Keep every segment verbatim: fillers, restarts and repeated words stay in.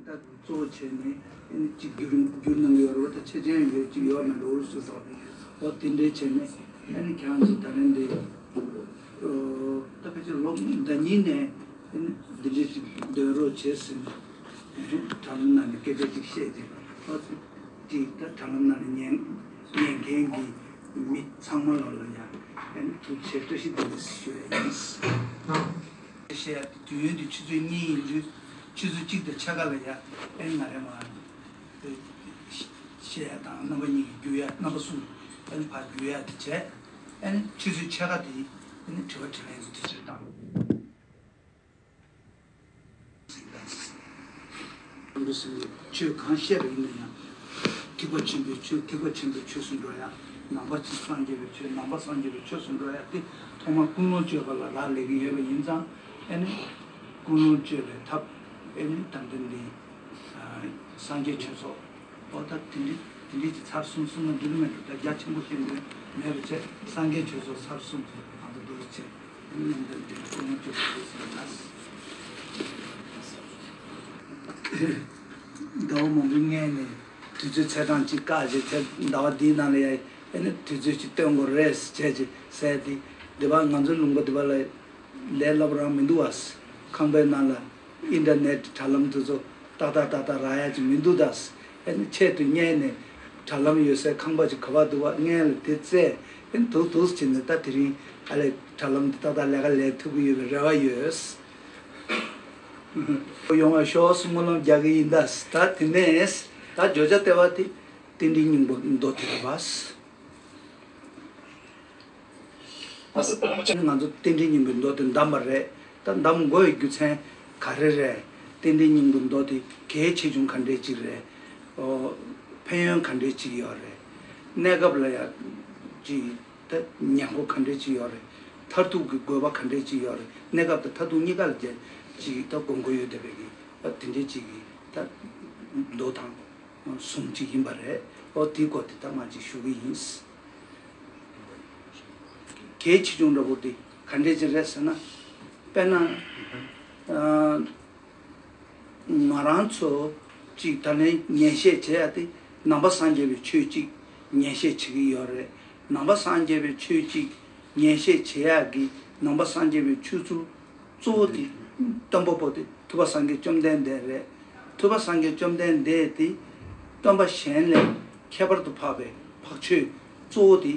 ད་གཙོ་བོ་བྱས་ནས་ཨ་ནི་གཅིག་བསྒྱུར་བསྒྱུར་གནང་གི་ཡོད་རེད་བ། ད་ཆེ་ཆེན་ཡོད་ཅིག་ཡོད་མེད་ལོ་རུ་སུ་སོགས་ནས་འོ་དེ་འདྲའི་བྱས་ནས་ཨ་ནི་ཁྱེད་རང་ཚོ་ད་རིང་འདི་ད་ཕལ་ཆེར་ལོ་ཟླ་གཉིས་ནས་ཨ་ནི་འདི་འདྲའི་ཅིག་འདོན་རོགས་བྱས་ཟིན་དྲ་ལམ་ནང་ནས་སྐད་ཆ་ཅིག་བཤད་དེ་ཨ་ཙི་ཅིག་ད་དྲ་ལམ་ནང་ནས་ཉན་ཉན་མཁན་གྱི་མི་ཚང་མ་ལ་ལ་ཡང་ཨ་ནི་ཐུགས་རྗེ་ཆེ་བཀྲ་ཤིས་བདེ་ལེགས་ཞུ་ཡ་ཡིན། བཤད་ཡ་དེ་དུས་ཡུན་དེ་ཆུ་ཚོད་གཉིས་ཡིན་དུས་ཆུ་ཚོད་གཅིག་དང་ཕྱེད་ཀ་ལ་ཡ་ཨེ་ང་རེ་མ་བཤད་ཡ་དང་རྣམ་པ་གཉིས་ཀྱི་རྒྱུ་ཡ་རྣམ་པ་གསུམ་ཨེ་ཕར་རྒྱུ་ཡ་དེ་བྱས་ཨེ་ཆུ་ཚོད་ཕྱེད་ཀ་དེ་ཨེ་དྲི་བ་དྲིས་ལན་གྱི་དུས་ཚོད་དང་། ཆོས་གང་བཤད་པ་ཡིན་ན་ཡང་ཐེག་པ་ཆེན་པོའི་ཆོས་ཐེག་པ་ཆེན་པོའི་ཆོས་སུ་འགྲོ་ཡ། ནང་པ་སངས་རྒྱས་པའི་ཆོས་ནང་པ་སངས་རྒྱས་པའི་ཆོས་སུ་འགྲོ་ཡ་དེ་ཐོག་མར་ཀུན་སློང་བཅོས་པ་ལ་རག་ལས་ཀྱི་ཡོད་པ་ཡིན་ཙང་ཨེ་ནི་ཀུན་སློང་བཅོས་པའི་ཐབས་ཨེ་ནི་དམ་དོན་འདི་སངས་རྒྱས་ཆོས་ཚོགས་ཨོ་ད་དེ་འདྲི་དེ་འདྲི་གྱི་ཚར་གསུམ་གསུམ་ན་འགྲིག་གི་མེད་འགྲོ། ད་རྒྱ་ཆེན་པོ་ཞིག་འདི་མེད་པ་བྱས་སངས་རྒྱས་ཆོས་ཚོགས་ཚར་གསུམ་ཨ་ད་འདུག་བྱས་ཨེ་ནི་མཉམ་དུ་འདི་ཀུན་སློང་བཅོས་པ་རེད་ཟེར་ན། ཟླ་བ་མང་པོའི་སྔོན་ནས་དུས་ཚོད་ཚེས་གྲངས་གཅིག་བཀག་བྱས་ཚེ་ཟླ་བ་འདིའི་ནང་ལ་ཡ་ཨེ་ནི་དུས་ཚོད་ཅིག་སྟོན་དགོས་རེད་བྱས་ཅིག་ཟེར་ཏེ་འདི་པ་ང་ཚོའི་ལུང་པ་འདི་པ་ལ་ལས་སླ་པོ་རང་མི་འདུག་བ། ཁང་པའི་ནང་ལ་ཨིན་ཊར་ནེཊ་དྲ་ལམ་དེ་ཚོ་ཏག་ཏག་ཏག་ཏག་རག་ཡ་ཅིག་མི་འདུག་ད། ཨེ་ནི་ཆེད་དུ་གཉེར་ནས་དྲ་ལམ་ཡོད་སའི་ཁང་པ་ཅིག་ག་པར་འདུག་བ་སྔོན་ལ་དེ་བཙལ་ཨེ་ནི་འདུག་འདུག་བྱས་ནས་ད་དེ་རིང་ཨ་ལས་དྲ་ལམ་འདི་ཏག་ཏག་ལས་ཀ་ལས་ཐུབ་ཀྱི་ཡོད་པའི་རེ་བ་ཡོད། ཡོང་བ་ཤོག་སྨོན་ལམ་རྒྱག་གི་ཡིན་ད། ད་དེ་ནས་ད་བརྗོད་བྱ་ལྟེ་བ་དེ་རྟེན་འབྲེལ་སྙིང་པོ་མདོ་དེ་རེད་པ། ང་ཚོ་རྟེན་འབྲེལ་སྙིང་པོའི་མདོ་དེ་འདམས་པ་རེད། ད་འདམས་དགོས་པའི་རྒྱུ་མཚན་ག་རེ་རེད། རྟེན་འབྲེལ་སྙིང་པོའི་མདོ་དེ་གལ་ཆེ་ཆུང་ག་འདྲས་ཅིག་རེད། ཨོ། ཕན་ཡོན་ག་འདྲས་ཅིག་ཡོད་རེད། གནས་སྐབས་ལ་ཡ་ཅིག་ད་ཉེན་ཁ་ག་འདྲས་ཅིག་ཡོད་རེད། མཐར་ཐུག་གི་དགོས་པ་ག་འདྲས་ཅིག་ཡོད་རེད། གནས་སྐབས་དང་མཐར་ཐུག་གཉིས་ཀ་ལ་ཅིག་ད་དགོངས་དགོས་ཡོད་བསྡད་པའི་གི་ད་དེ་འདྲས་ཅིག་གི་ད་མདོ་དང་། གསུང་གཅིག་ཡིན་པ་རེད། ཨོ་དེའི་སྐོར་དེ་ད་མ་ཅིག་ཞུ་གི་ཡིན། གལ་ཆེ་ཆུང་འདྲ་པོ་དེ་ག་འདྲས་ཅིག་རེད་ཟེར་ན། དཔེར་ན། ཨ། ང་རང་ཚོ་གཅིག་ད་ལན་ཉན་བཤད་བྱེད་ཡ་དེ་ནང་པ་སངས་རྒྱས་པའི་ཆོས་གཅིག་ཉན་བཤད་བྱེད་ཀྱི་ཡོད་རེད། ནང་པ་སངས་རྒྱས་པའི་ཆོས་གཅིག་ཉན་བཤད་བྱེད་ཡ་གི་ནང་པ་སངས་རྒྱས་པའི་ཆོས་ཚུལ་གཙོ་བོ་དེ་སྟོན་པ་པོ་དེ་ཐུབ་པ་སངས་རྒྱས་བཅོམ་ལྡན་འདས་རེད། ཐུབ་པ་སངས་རྒྱས་བཅོམ་ལྡན་འདས་དེ་སྟོན་པ་གཞན་ལས་ཁྱད་པར་དུ་འཕགས་པའི་འཕགས་ཆོས་གཙོ་བོ་དེ་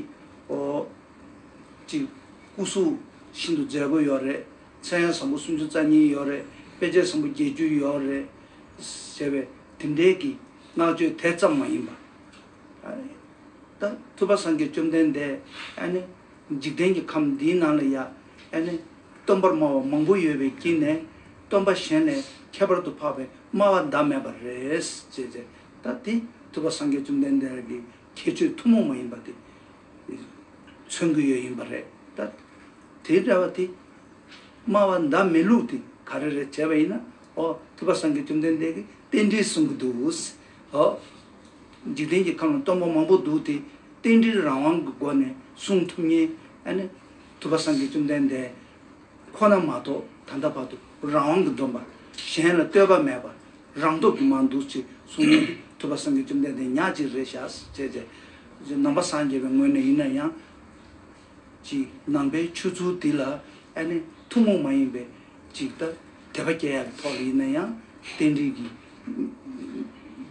ཨོ་ཅིག་སྐུ་གཟུགས་ཤིན་ཏུ་མཛེས་པོ་ཡོད་རེད། མཚན་ཡང་བཟང་པོ་སུམ་ཅུ་རྩ་གཉིས་ཡོད་རེད། དཔེ་བྱད་བཟང་པོ་བརྒྱད་ཅུ་ཡོད་རེད། ཟེར་བའི་དེ་འདྲའི་གི་བསྔགས་བརྗོད་དེ་ཙམ་མ་ཡིན་པ། ད་ཐུབ་པ་སངས་རྒྱས་བཅོམ་ལྡན་འདས་ཨ་ནི་འཇིག་རྟེན་གྱི་ཁམས་འདིའི་ནང་ལ་ཡ་ཨ་ནི་སྟོན་པར་སྨྲ་བ་མང་པོ་ཡོད་པའི་དཀྱིལ་ནས་སྟོན་པ་གཞན་ལས་ཁྱད་པར་དུ་འཕགས་པའི་སྨྲ་བ་ཟླ་མེད་པ་རེད་ཅེས་ཟེར། ད་དེ་ཐུབ་པ་སངས་རྒྱས་བཅོམ་ལྡན་འདས་ཀྱི་ཁྱད་ཆོས་ཐུན་མོང་མ་ཡིན་པ་དེ་མཚོན་གྱི་ཡོད་ཡིན་པ་རེད། ད་དེ་འདྲ་བ་དེ། སྨྲ་བ་ཟླ་མེད་ལུགས་དེ་ག་རེ་རེད་བྱས་པ་ཡིན་ན། ཨོ་ཐུབ་པ་སངས་རྒྱས་བཅོམ་ལྡན་འདས་ཀྱིས་རྟེན་འབྲེལ་གསུང་གི་འདུག། ཨོ། འཇིག་རྟེན་གྱི་ཁམས་ལ་སྟོན་པ་མང་པོ་འདུག་སྟེ་རྟེན་འབྲེལ་རང་དབང་གི་སྒོ་ནས་གསུང་ཐུབ་མཁན་ཨ་ནི་ཐུབ་པ་སངས་རྒྱས་བཅོམ་ལྡན་འདས་ཁོ་ན་མ་གཏོགས་ད་ལྟ་བར་དུ་རང་དབང་གི་སྡོམ་པ་གཞན་ལ་ལྟོས་པ་མེད་པ་རང་སྟོབས་ཀྱིས་མར་འདུག་ཅེས་གསུང་མཁན་དེ་ཐུབ་པ་སངས་རྒྱས་བཅོམ་ལྡན་འདས་ཉག་གཅིག་རེད་ཤག་ཅེས་བྱས། ནང་པ་སངས་རྒྱས་པའི་ངོས་ནས་ཡིན་ན་ཡང་། ཅིག་ནང་པའི་ཆོས་ཚུལ་འདི་ལ་ཨ་ནི་ཐུན་མོང་མ་ཡིན་པའི་ཅིག་ད་དད་པ་སྐྱེ་ཡག་གི་ཐོག་ལ་ཡིན་ན་ཡང་རྟེན་འབྲེལ་གྱི་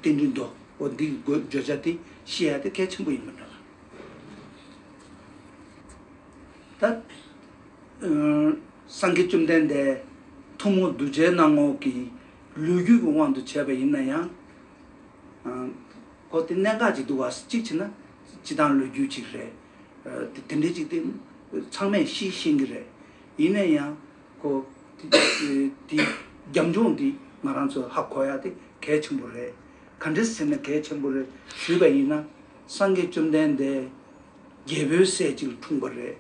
རྟེན་འབྲེལ་མདོ་འོ་འདི་གི་བརྗོད་བྱ་དེ་ཤེས་ཡག་དེ་གལ་ཆེན་པོ་ཡིན་པ་འདྲ། ད་སངས་རྒྱས་བཅོམ་ལྡན་འདས་ཐུན་མོང་གདུལ་བྱའི་སྣང་ངོ་གི་ལོ་རྒྱུས་ཀྱི་དབང་དུ་བྱས་པ་ཡིན་ན་ཡང་། ཨ། ཁོ་དེ་གནད་འགག་ཅིག་འདུག་བ། གཅིག་བྱས་ན་སྤྱི་བཏང་ལོ་རྒྱུས་ཅིག་རེད། ཨ། དེ་དེ་འདྲའི་ཅིག་དེ་ཚང་མས་ཤེས་ཤེས་ཀྱི་རེད། ཡིན་ན་ཡང་ཁོ་དེ་དེ་རྒྱབ་ལྗོངས་དེ་ང་རང་ཚོ་ཧ་གོ་ཡ་དེ་གལ་ཆེན་པོ་རེད། ག་འདྲས་ཟེར་ན་གལ་ཆེན་པོ་རེད་ཞུས་པ་ཡིན་ན། སངས་རྒྱས་བཅོམ་ལྡན་འདས་རྒྱལ་པོའི་སྲས་གཅིག་ལ་འཁྲུངས་པ་རེད།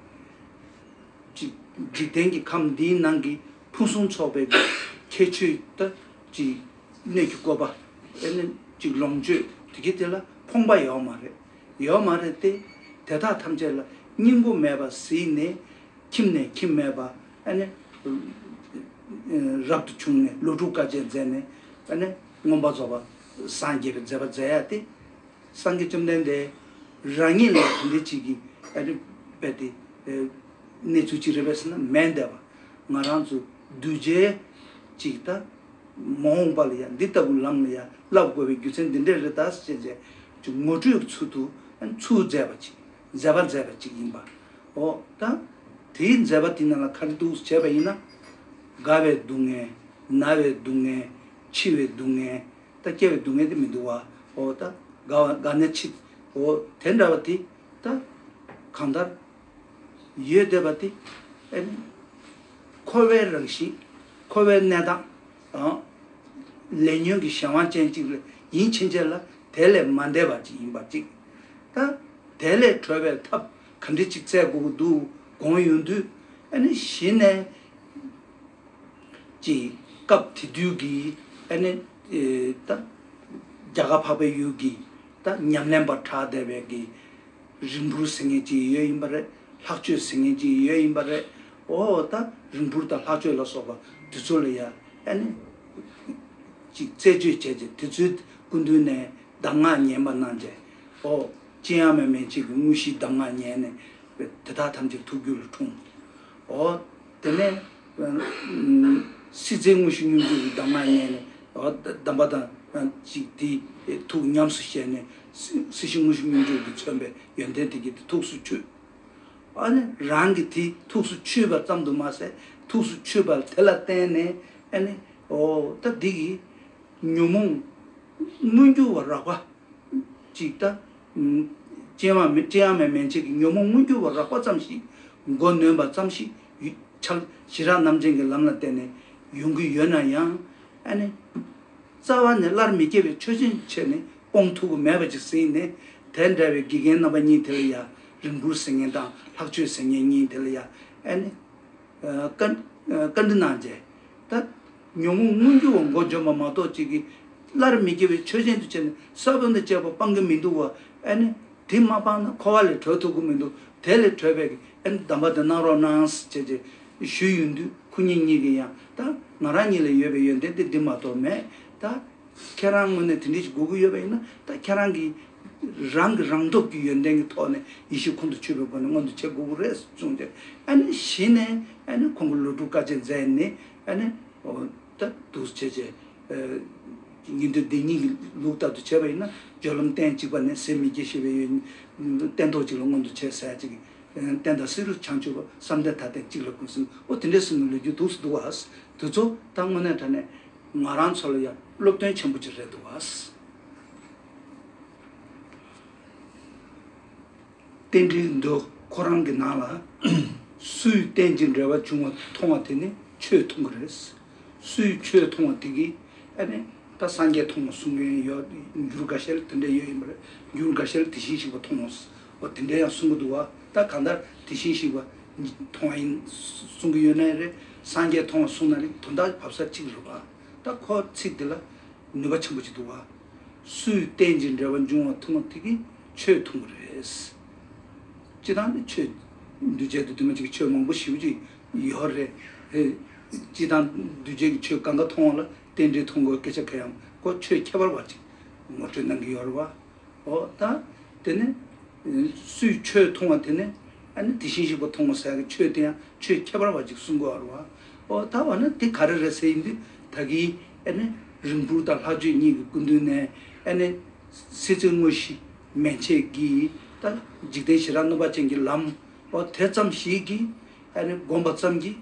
ཅིག་འཇིག་རྟེན་གྱི་ཁམས་འདིའི་ནང་གི་ཕུན་སུམ་ཚོགས་པའི་ཁྱད་ཆོས་ད་ཅིག་སྣོད་ཀྱི་བཀོད་པ་ཨེ་ནི་ཅིག་ལོངས་སྤྱོད་དེ་གི་དེ་ལ་ཕོངས་པ་ཡོད་མ་རེད། ཡོད་མ་རེད་དེ། དེ་དག་ཐམས་ཅད་ལ་སྙིང་པོ་མེད་པ་གཟིགས་ནས་ཁྱིམ་ནས་ཁྱིམ་མེད་པ་ཨེ་ནི་རབ་ཏུ་བྱུང་ནས་ལོ་དྲུག་དཀའ་སྤྱད་མཛད་ནས་ཨེ་ནི། མངོན་པ་རྫོགས་པ་སངས་རྒྱས་པའི་མཛད་པ་མཛད་ཡ་དེ། སངས་རྒྱས་བཅོམ་ལྡན་འདས་རང་ཉིད་ལ་དེ་འདྲའི་ཅིག་གི་ཨ་ནི་རྦད་དེ་གནས་ཚུལ་ཅིག་རེད་པས་ཟེར་ན་མེད་འདས་པ། ང་རང་ཚོ་གདུལ་བྱའི་ཅིག་ད་མ་འོངས་པ་ལ་ཡང་འདི་ལྟ་བུ་ལམ་ལ་ཡང་བསླབ་དགོས་པའི་རྒྱུ་མཚན་འདི་འདྲས་རེད་ད་ཟེར་བྱས་ཅིག་ངོ་སྤྲོད་ཚུལ་དུ་ཨ་ནི་ཚུར་མཛད་པ་ཅིག་མཛད་པ་མཛད་པ་ཅིག་ཡིན་པ། འོ་ད་དེའི་མཛད་པ་དེ་ནང་ལ་ག་རེ་འདུག་བྱས་པ་ཡིན་ན། རྒ་བའི་སྡུག་བསྔལ། ན་བའི་སྡུག་བསྔལ། འཆི་བའི་སྡུག་བསྔལ། ད་སྐྱེ་བའི་སྡུག་བསྔལ་དེ་མི་འདུག་བ། འོ་ད་རྒ་བ་རྒ་ནས་འཆི། འོ་དེ་འདྲ་བ་དེ་ད་གང་ལྟར་ཡོད་བསྡད་པ་དེ་ཨེ་ནི་འཁོར་བའི་རང་བཞིན། འཁོར་བའི་གནས་སྟངས་དང་། ལས་ཉོན་གྱི་གཞན་དབང་ཅན་གཅིག་ལ་ཡིན་ཕྱིན་ཆད་ལ་དེ་ལས་མ་འདས་པ་ཅིག་ཡིན་པ་གཅིག་ད་དེ་ལས་གྲོལ་བའི་ཐབས་ག་འདྲ་ཅིག་བཙལ་དགོས་ཀྱི་འདུག་དགོངས་ཡོང་དུས། ཨ་ནི་གཞི་ནས་ཀྱི་སྐབས་དེ་དུས་ཀྱི་ཨ་ནི་ཨེ་ད་རྒྱ་གར་འཕགས་པའི་ཡུལ་གྱི་ད་ཉམས་ལེན་པ་གྲགས་བསྡད་པའི་གི་རིག་འབུར་ཟེར་མཁན་ཅིག་ཡོད་ཡིན་པ་རེད། ལྷག་སྤྱོད་ཟེར་མཁན་ཅིག་ཡོད་ཡིན་པ་རེད། འོ་ད་རིག་འབུར་དང་ལྷག་སྤྱོད་ལ་སོགས་པ་དེ་ཚོ་ལ་ཡ་ཨ་ནི་ཅིག་རྩད་གཅོད་བྱས་རྗེས་དེ་ཚོའི་སྐུ་མདུན་ནས་གདམས་ངག་ཉན་པ་གནང་རྗེས། འོ་ལྕེ་ཡང་མེད་མན་ཆད་ཀྱི་དངོས་གཞིའི་གདམས་ངག་ཉན་ནས་དེ་དག་ཐམས་ཅད་ཐུགས་རྒྱུད་ལ་འཁྲུངས། འོ་དེ་ནས་སྲིད་རྩེའི་དངོས་གཞི་སྙོམས་འཇུག་གི་གདམས་ངག་ཉན་ནས། འོ་གདམས་པ་དང་ཅིག་དེ་ཐུགས་ཉམས་སུ་བཞེས་ནས་སྲིད་སྲིད་ཞི་དངོས་གཞི་སྙོམས་འཇུག་གིས་མཚོན་པའི་ཡོན་ཏན་དེ་གྱིས་དེ་ཐུགས་སུ་ཆུད། ཨ་ནི་རང་གིས་དེ་ཐུགས་སུ་ཆུད་པ་ཙམ་དུ་མ་ཟད་ཐུགས་སུ་ཆུད་པ་དེ་ལ་བརྟེན་ནས་ཨ་ནི་འོ་ད་འདི་གི་ཉོན་མོངས་མངོན་གྱུར་བ་རགས་པ་ཅིག་ད། ཅི་ཡང་མེད་ཅི་ཡང་མེད་མན་ཆད་ཀྱི་ཉོན་མོངས་མངོན་གྱུར་བ་རགས་པ་ཙམ་ཞིག་མགོ་ནོན་པ་ཙམ་ཞིག་ཡུ་ཕྱག་ཞི་རགས་རྣམ་ཅན་གྱི་ལམ་ལ་བརྟེན་ནས་ཡོང་གི་ཡོད་ན་ཡང་། ཨ་ནི་རྩ་བ་ནས་སླར་མི་སྐྱེ་བའི་ཆོས་ཅན་བྱས་ནས་སྤོང་ཐུབ་ཀྱི་མེད་པ་ཅིག་ཟིན་ནས། དེ་འདྲ་བའི་དགེ་རྒན་རྣམ་པ་གཉིས་དེ་ལ་ཡ་རིག་འབུར་ཟེར་མཁན་དང་ལྷག་སྤྱོད་ཟེར་མཁན་གཉིས་དེ་ལ་ཡ་ཨ་ནི། བཀའ་བཀའ་འདྲི་གནང་རྗེས། ད་ཉོན་མོངས་མངོན་གྱུར་བ་མགོ་འཇོམས་པ་མ་གཏོགས་ཅིག་གིས་སླར་མི་སྐྱེ་བའི་ཆོས་ཅན་དུ་བྱས་ནས་ས་བོན་དང་བཅས་པ་སྤང་གི་མི་འདུག་བ། ཨ་ནི་དེ་མ་སྤངས་ན་འཁོར་བ་ལས་གྲོལ་ཐུབ་ཀྱི་མི་འདུག་དེ་ལས་གྲོལ་བའི་ཨ་ནི་གདམས་པ་དེ་གནང་རོགས་གནང་ཟེར་བྱས་ཞུས་ཡོང་དུས། ཁོ་གཉིས་གཉིས་ཀྱིས་ཡང་ད་ང་རང་གཉིས་ལ་ཡོད་པའི་ཡོན་ཏན་དེ་འདི་མ་གཏོགས་མེད། ད། ཁྱེད་རང་ངོས་ནས་དེ་འདྲ་ཞིག་དགོས་ཀྱི་ཡོད་པ་ཡིན་ན། ད་ཁྱེད་རང་གིས་རང་གི་རང་སྟོབས་ཀྱི་ཡོན་ཏན་གྱི་ཐོག་ནས་ཡེ་ཤེས་ཁོང་དུ་ཆུད་པའི་སྒོ་ནས་མངོན་དུ་བྱེད་དགོས་ཀྱི་རེད་གསུངས་ཏེ། ཨ་ནི་གཞི་ནས་ཨ་ནི་ཁོང་གི་ལོ་དྲུག་དཀའ་སྤྱད་མཛད་ནས། ཨ་ནི་འོ་ད་འདུག་བྱས་བྱས། ཉན་ཐོས་སྡེ་གཉིས་ཀྱི་ལུགས་ལྟར་དུ་བྱས་པ་ཡིན་ན། སྦྱོར་ལམ་རྟེན་གཅིག་པ་ནས་ཟད་མི་སྐྱེ་ཞེས་པའི་ཡོན་སྟན་ཐོག་གཅིག་ལ་མངོན་དུ་བྱས་ཟེར་ཅིག་རྟེན་དང་བསྲེ་རུ་བྱང་ཆུབ་པ། བསམ་གཏན་མཐའ་རྟེན་གཅིག་ལ་ཀུན་གསལ། འོ་དེ་འདྲའི་གསུང་གི་ལོ་རྒྱུས་འདུག་སེ་འདུག་བ། དེ་ཚོ་ད་དངོས་གནས་དྲང་གནས་ང་རང་ཚོ་ལ་ཡང་སློབ་སྟོན་ཆེན་པོ་ཅིག་རེད་འདུག་བ། རྟེན་འབྲེལ་འདི་ཁོ་རང་གི་ནང་ལ། སུས་རྟེན་ཅིང་འབྲེལ་བར་འབྱུང་བ་མཐོང་བ་དེ་ནི་ཆོས་མཐོང་གི་རེད། སུས་ཆོས་མཐོང་བ་དེ་གིས་ཨ་ནི་ད་སངས་རྒྱས་མཐོང་བ་གསུང་མཁན་ཡོད། འགྱུར་འགའ་ཤས་ལ་དེ་འདྲ་ཡོད་ཡིན་པ་རེད། འགྱུར་འགའ་ཤས་ལ་དེ་བཞིན་གཤེགས་པ་མཐོང་བ། འོ་དེ་འདྲ་ཡང་གསུང་གི་འདུག་བ། ད་གང་ལྟར་དེ་བཞིན་གཤེགས་པ་མཐོང་བ་ཡིན་གསུང་གི་ཡོད་ན་ཡང་རེད། སངས་རྒྱས་མཐོང་བ་གསུང་ན་རེད། དོན་དག་བབ་ས་གཅིག་རེད་བ། ད་ཁོ་ཚིག་འདི་ལ་ནུས་པ་ཆེན་པོ་ཅིག་འདུག་བ། སུས་རྟེན་ཅིང་འབྲེལ་བར་འབྱུང་བ་མཐོང་བ་དེ་གིས་ཆོས་མཐོང་གི་རེད། སྤྱིར་བཏང་ནི་ཆོས་འདུས་བྱས་དང་འདུས་མ་བྱས་ཀྱི་ཆོས་མང་པོ་ཞེ་པོ་ཅིག་ཡོད་རེད། ཨེ། སྤྱིར་བཏང་འདུས་བྱས་ཀྱི་ཆོས་གང་ག་མཐོང་བ་ལ་རྟེན་འབྲེལ་མཐོང་དགོས་སྐད་ཆ་གང་ཡང་ཁོ་ཆོས་ཁྱད་པར་བ་ཅིག་ངོ་སྤྲོད་གནང་གི་ཡོད་རེད་བ། འོ་ད་དེ་ནི་སུས་ཆོས་མཐོང་བ་དེ་ནི་ཨ་ནི་དེ་བཞིན་གཤེགས་པ་མཐོང་བ་ཟེར་གྱི་ཆོས་དེ་ཡང་ཆོས་ཁྱད་པར་བ་ཅིག་གསུང་གི་ཡོད་རེད་བ། འོ་ད་འོ་ན་དེ་ག་རེ་རེད་ཟེར་ཡིན་དུས། ད་གིན་ཨ་ནི་རིག་འབུར་དང་ལྷག་སྤྱོད་གཉིས་ཀྱི་སྐུ་མདུན་ནས་ཨ་ནི་སྲིད་རྩེའི་དངོས་གཞི་མན་ཆད་ཀྱི་ད་འཇིག་རྟེན་ཞི་རགས་གནོད་པ་ཅན་གྱི་ལམ། འོ་དེ་ཙམ་ཞིག་གིས་ཨ་ནི་བསྒོམས་པ་ཙམ་གྱིས་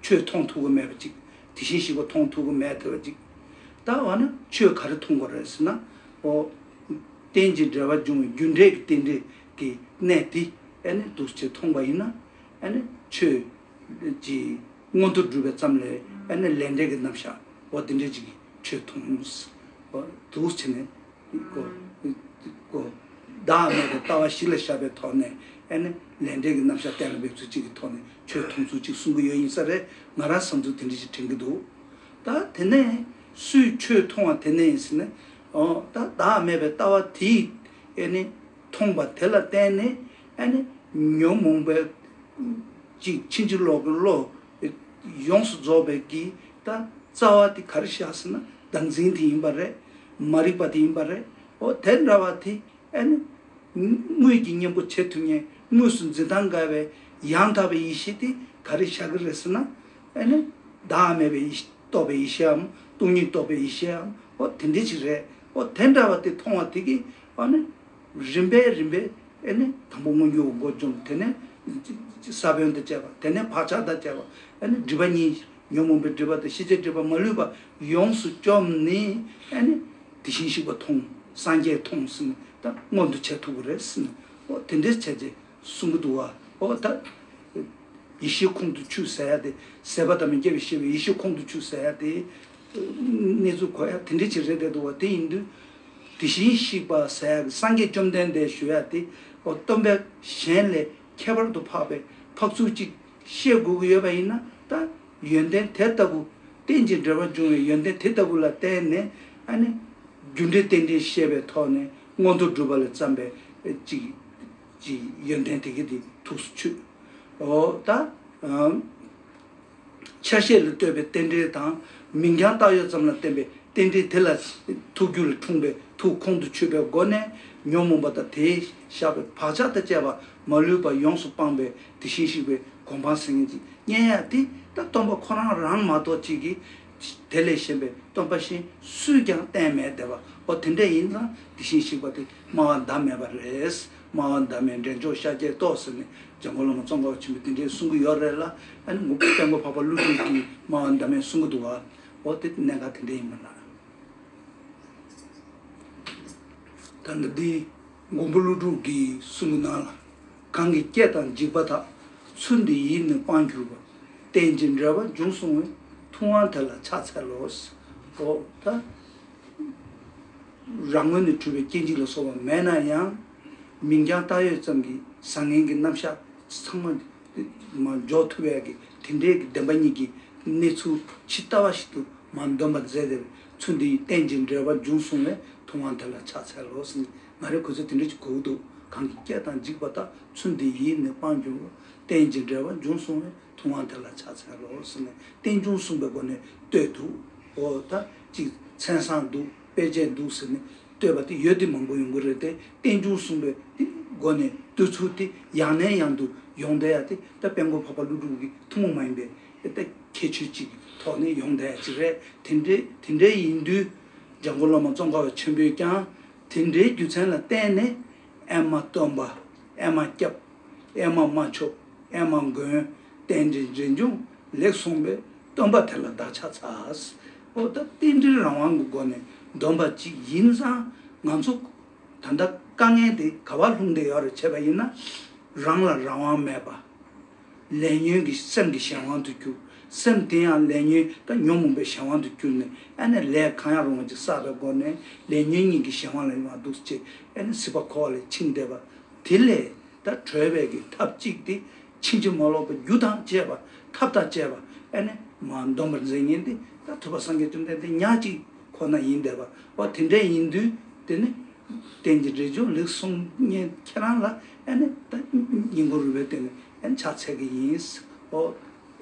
ཆོས་མཐོང་ཐུབ་ཀྱི་མེད་པ་ཅིག་དེ་བཞིན་གཤེགས་པ་མཐོང་ཐུབ་ཀྱི་མེད་ཐུབ་པ་ཅིག་ད་འོ་ན་ཆོས་ག་རེ་མཐོང་དགོས་རེད་ཟེར་ན། འོ། རྟེན་ཅིང་འབྲེལ་བར་འབྱུང་བའི་རྒྱུ་འབྲས་ཀྱི་རྟེན་འབྲེལ་གྱི་གནས་དེ་ཨ་ནི་འདུག་སེ་མཐོང་བ་ཡིན་ན། ཨ་ནི་ཆོས་ཀྱི་མངོན་མཐོ་སྒྲུབ་པའི་ཙམ་ལས་ཨ་ནི་ལས་འབྲས་ཀྱི་རྣམ་གཞག་འོ་དེ་འདྲ་ཅིག་གིས་ཆོས་མཐོང་། འོ་འདུག་སེ་ནས་ཀོ་ཀོ་བདག་མེད་པའི་ལྟ་བ་གཞི་ལ་བཞག་པའི་ཐོག་ནས། ཨ་ནི་ལས་འབྲས་ཀྱི་རྣམ་གཞག་གཏན་ལ་འབེབས་ཚུལ་གཅིག་གི་ཐོག་ནས་ཆོས་མཐོང་ཚུལ་གཅིག་གསུང་གི་ཡོད་ཡིན་ས་རེད། ང་རང་བསམ་ཚུལ་དེ་འདྲ་ཞིག་དྲན་གྱི་འདུག་ད་དེ་ནས་སུས་ཆོས་མཐོང་བ་དེ་ནས་ཡིན་ཟེར་ན། འོ་ད་བདག་མེད་པའི་ལྟ་བ་དེས་ཨ་ནི་མཐོང་བ་དེ་ལ་བརྟེན་ནས། ཨ་ནི་ཉོན་མོངས་པའི་ཅིག་ཕྱིན་ཅི་ལོག་གི་བློ་ཡོངས་སུ་རྫོགས་པའི་གི་ད་རྩ་བ་དེ་ག་རེ་བཞག་ཟེར་ན། བདག་འཛིན་དེ་ཡིན་པ་རེད། མ་རིག་པ་དེ་ཡིན་པ་རེད། འོ་དེ་འདྲ་བ་དེ་ཨ་ནི་དངོས་ཀྱི་གཉེན་པོ་བྱེད་ཐུབ་མཁན། དངོས་སུ་འཛིན་སྟངས་འགལ་བའི་ཡང་དག་པའི་ཡེ་ཤེས་དེ་ག་རེ་བཞག་གི་རེད་ཟེར་ན། ཨ་ནི་བདག་མེད་པའི་ཡེ་ཤེས། རྟོགས་པའི་ཡེ་ཤེས་འམ། སྟོང་ཉིད་རྟོགས་པའི་ཡེ་ཤེས་འམ། འོ་དེ་འདྲ་ཅིག་རེད། འོ་དེ་འདྲ་བ་དེ་མཐོང་བ་དེ་གིས་ཨ་ནི་རིམ་པས་རིམ་པས་ཨ་ནི་དང་པོ་མངོན་གྱུར་བ་མགོ་འཇོམས། དེ་ནས་ས་བོན་དང་བཅས་པ། དེ་ནས་བག་ཆགས་དང་བཅས་པ། ཨ་ནི་སྒྲིབ་པ་གཉིས། ཉོན་མོངས་པའི་སྒྲིབ་པ་དང་ཤེས་བྱའི་སྒྲིབ་པ་མ་ལུས་པ་ཡོངས་སུ་བཅོམ་ནས། ཨ་ནི་དེ་བཞིན་གཤེགས་པ་མཐོང་། སངས་རྒྱས་མཐོང་ཟེར་ནས་ད་མངོན་དུ་བྱེད་ཐུབ་ཀྱི་རེད་ཟེར་ནས། འོ་དེ་འདྲས་བྱས་རྗེས་གསུང་གི་འདུག་བ། འོ་ད་ཡེ་ཤེས་ཁོང་དུ་ཆུད་ཟེར་ཡ་དེ། ཟད་པ་དང་མི་སྐྱེ་བའི་ཤེས་པས་ཡེ་ཤེས་ཁོང་དུ་ཆུད་ཟེར་ཡ་དེ། གནས་ཚུལ་གོ་ཡ་དེ་འདྲ་ཅིག་རེད་བསྡད་འདུག་བ། དེ་ཡིན་དུས་དེ་བཞིན་གཤེགས་པ་ཟེར་ཡ་གི་སངས་རྒྱས་བཅོམ་ལྡན་འདས་ཞུ་ཡ་དེ། འོ་སྟོན་པ་གཞན་ལས་ཁྱད་པར་དུ་འཕགས་པའི་འཕགས་ཚུལ་ཅིག་ཤེས་དགོས་ཀྱི་ཡོད་པ་ཡིན་ན། ད་ཡོན་ཏན་དེ་ལྟ་བུ། རྟེན་ཅིང་འབྲེལ་བར་འབྱུང་བའི་ཡོན་ཏན་དེ་ལྟ་བུ་ལ་བརྟེན་ནས། ཨ་ནི་རྒྱུ་འབྲས་རྟེན་འབྲེལ་ཤེས་པའི་ཐོག་ནས་མངོན་མཐོ་སྒྲུབ་པ་ལ་བརྩམས་པའི་ཅིག་ཅིག་ཡོན་ཏན་དེ་ག་དེ་ཐུགས་སུ་ཆུད། འོ་ད་ཨམ། ཆ་ཤས་ལ་ལྟོས་པའི་རྟེན་འབྲེལ་དང་། མིང་རྐྱང་བཏགས་ཡོད་ཙམ་ལ་བརྟེན་པའི་རྟེན་འབྲེལ་དེ་ལ་ཐུགས་རྒྱུད་ལ་འཁྲུངས་པའི་ཐུགས་ཁོང་དུ་ཆུད་པའི་སྒོ་ནས། ཉོན་མོངས་པ་དང་དེས་བཞག་པའི་བག་ཆགས་དང་བཅས་པ་མ་ལུས་པ་ཡོངས་སུ་སྤངས་པའི་དེ་བཞིན་གཤེགས་པའི་གོ་འཕང་ཟེར་མཁན་ཅིག་རྙེད་ཡ་དེ། ད་སྟོན་པ་ཁོ་རང་རང་མ་གཏོགས་ཅིག་གིས། དེ་ལས་གཞན་པའི་སྟོན་པ་གཞན་སུས་ཀྱང་བསྟན་མེད་བསྡད་པ། འོ་དེ་འདྲ་ཡིན་ཙང་དེ་བཞིན་གཤེགས་པ་དེ་སྨྲ་བ་ཟླ་མེད་པ་རེད། སྨྲ་བ་ཟླ་མེད་འབྲས་ལྗོངས་ཤཱཀྱའི་ཏོག་ཟེར་ནས་འཇམ་མགོན་བླ་མ་ཙོང་ཁ་པ་ཆེན་པོས་དེ་འདྲའི་གསུང་གི་ཡོད་རེད་ལ། ཨ་ནི་མགོན་པོ་དཔལ་མགོན་འཕགས་པ་ཀླུ་སྒྲུབ་ཀྱིས་སྨྲ་བ་ཟླ་མེད་གསུང་གི་འདུག་བ། འོ་དེ་གནད་འགག་དེ་འདྲ་ཡིན་པ་ལ། ད་ལྟ་འདི་མགོན་པོ་ཀླུ་སྒྲུབ་ཀྱིས་གསུང་གི་ནང་ལ། གང་གིས་སྐྱེ་དང་འཇིག་པ་དག། ཚུལ་འདི་ཡིས་ནི་སྤང་གྱུར་པ། རྟེན་ཅིང་འབྲེལ་བར་འབྱུང་གསུང་བས། ཐུབ་དབང་དེ་ལ་ཕྱག་འཚལ་ལོ། འོ་ད། རང་ངོས་ནས་གྲུབ་པའི་སྐྱེ་འཇིག་ལ་སོགས་པ་མེད་ན་ཡང་། མིང་རྐྱང་བཏགས་ཡོད་ཙམ་གྱིས་བཟང་ངན་གྱི་རྣམ་གཞག་ཚང་མ་མ་འཇོག་ཐུབ་ཡས་ཀྱི་དེ་འདྲའི་གི་བདེན་པ་གཉིས་ཀྱི་གནས་ཚུལ་ཇི་ལྟ་བ་ཞིག་ཏུ་མ་འདོམས་པར་མཛད་དེ། ཚུལ་འདི་ཡིས་རྟེན་ཅིང་འབྲེལ་བར་འབྱུང་གསུང་བས། ཐུབ་དབང་དེ་ལ་ཕྱག་འཚལ་ལོ་ཟེར་ནས། ང་རའི་གོ་ཚོད་དེ་འདྲ་ཅིག་གོ་གི་འདུག་གང་གིས་སྐྱེ་དང་འཇིག་པ་དག། ཚུལ་འདི་ཡིས་ནི་སྤང་གྱུར་པ། རྟེན་ཅིང་འབྲེལ་བར་འབྱུང་གསུང་བས། ཐུབ་དབང་དེ་ལ་ཕྱག་འཚལ་ལོ་ཟེར་ནས་རྟེན་འབྱུང་གསུངས་པའི་སྒོ་ནས་བསྟོད་འདུག་འོ་ད་ཅིག་མཚན་བཟང་འདུག་དཔེ་བྱད་འདུག་ཟེར་ནས་བསྟོད་པ་དེ་ཡོད་དེ་མང་པོ་ཡོང་གི་རེད་དེ། རྟེན་འབྱུང་གསུངས་པའི་དེ་སྒོ་ནས་བསྟོད་ཚུལ་དེ་ཡང་ནས་ཡང་དུ་ཡོང་བསྡད་ཡ་དེ། ད་དཔལ་མགོན་འཕགས་པ་ཀླུ་སྒྲུབ་ཀྱི་ཐུན་མོང་མ་ཡིན་པའི་ད་ཁྱད་ཆོས་ཅིག་གི་ཐོག་ནས་ཡོང་བསྡད་ཡ་ཅིག་རེད། དེ་འདྲའི་དེ་འདྲའི་ཡིན་དུས་འཇམ་མགོན་བླ་མ་ཙོང་ཁ་པ་ཆེན་པོས་ཀྱང་དེ་འདྲའི་རྒྱུ་མཚན་ལ་བརྟེན་ནས། ཨེ་མ་སྟོན་པ། ཨེ་མ་སྐྱབས། ཨེ་མ་མ་ཆོག་ཨེ་མ་མགོན། རྟེན་འབྲེལ་འབྲས་འབྱུང་ལེགས་གསུངས་པས། སྟོན་པ་དེ་ལ་བདག་ཕྱག་འཚལ། འོ་ད་རྟེན་འབྲེལ་རང་དབང་གི་སྒོ་ནས་འདོམས་པ་ཅིག་ཡིན་ཙང་། ང་ཚོ་ད་ལྟ་དཀའ་ངལ་དེ་ག་པར་ལྷུང་བསྡད་ཡོད་རེད་བྱས་པ་ཡིན་ན། རང་ལ་རང་དབང་མེད་པ། ལས་ཉོན་གྱི་སེམས་ཀྱི་གཞན་དབང་དུ་གྱུར། སེམས་དེ་ཡང་ལས་ཉོན་དང་ཉོན་མོངས་པའི་གཞན་དབང་དུ་གྱུར་ནས། ཨ་ནི་ལས་གང་ཡང་རུང་བ་ཅིག་བསགས་པའི་སྒོ་ནས་ལས་ཉོན་གཉིས་ཀྱི་གཞན་དབང་ལ་ཡོང་བ་འདུག་ཅེས། ཨ་ནི་སྲིད་པ་འཁོར་བ་ལས་ཕྱིན་བསྡད་པ། དེ་ལས་ད་གྲོལ་བའི་གི་ཐབས་གཅིག་དེ། ཕྱིན་ཅི་མ་ལོག་པའི་རྒྱུ་དང་བཅས་པ། ཐབས་དང་བཅས་པ། ཨ་ནི་མ་འདོམས་པར་མཛད་མཁན་དེ་ད་ཐུབ་པ་སངས་རྒྱས་བཅོམ་ལྡན་འདས་ཉག་གཅིག་ཁོ་ན་ཡིན་བསྡད་པ། འོ་དེ་འདྲ་ཡིན་དུས་དེ་ནི། རྟེན་ཅིང་འབྲེལ་བར་འབྱུང་ལེགས་གསུངས་མཁན་ཁྱེད་རང་ལ། ཨ་ནི་ད་སྙིང་ཁོང་རུས་པའི་གཏིང་ནས་ཨ་ནི་ཕྱག་འཚལ་གྱི་ཡིན། འོ་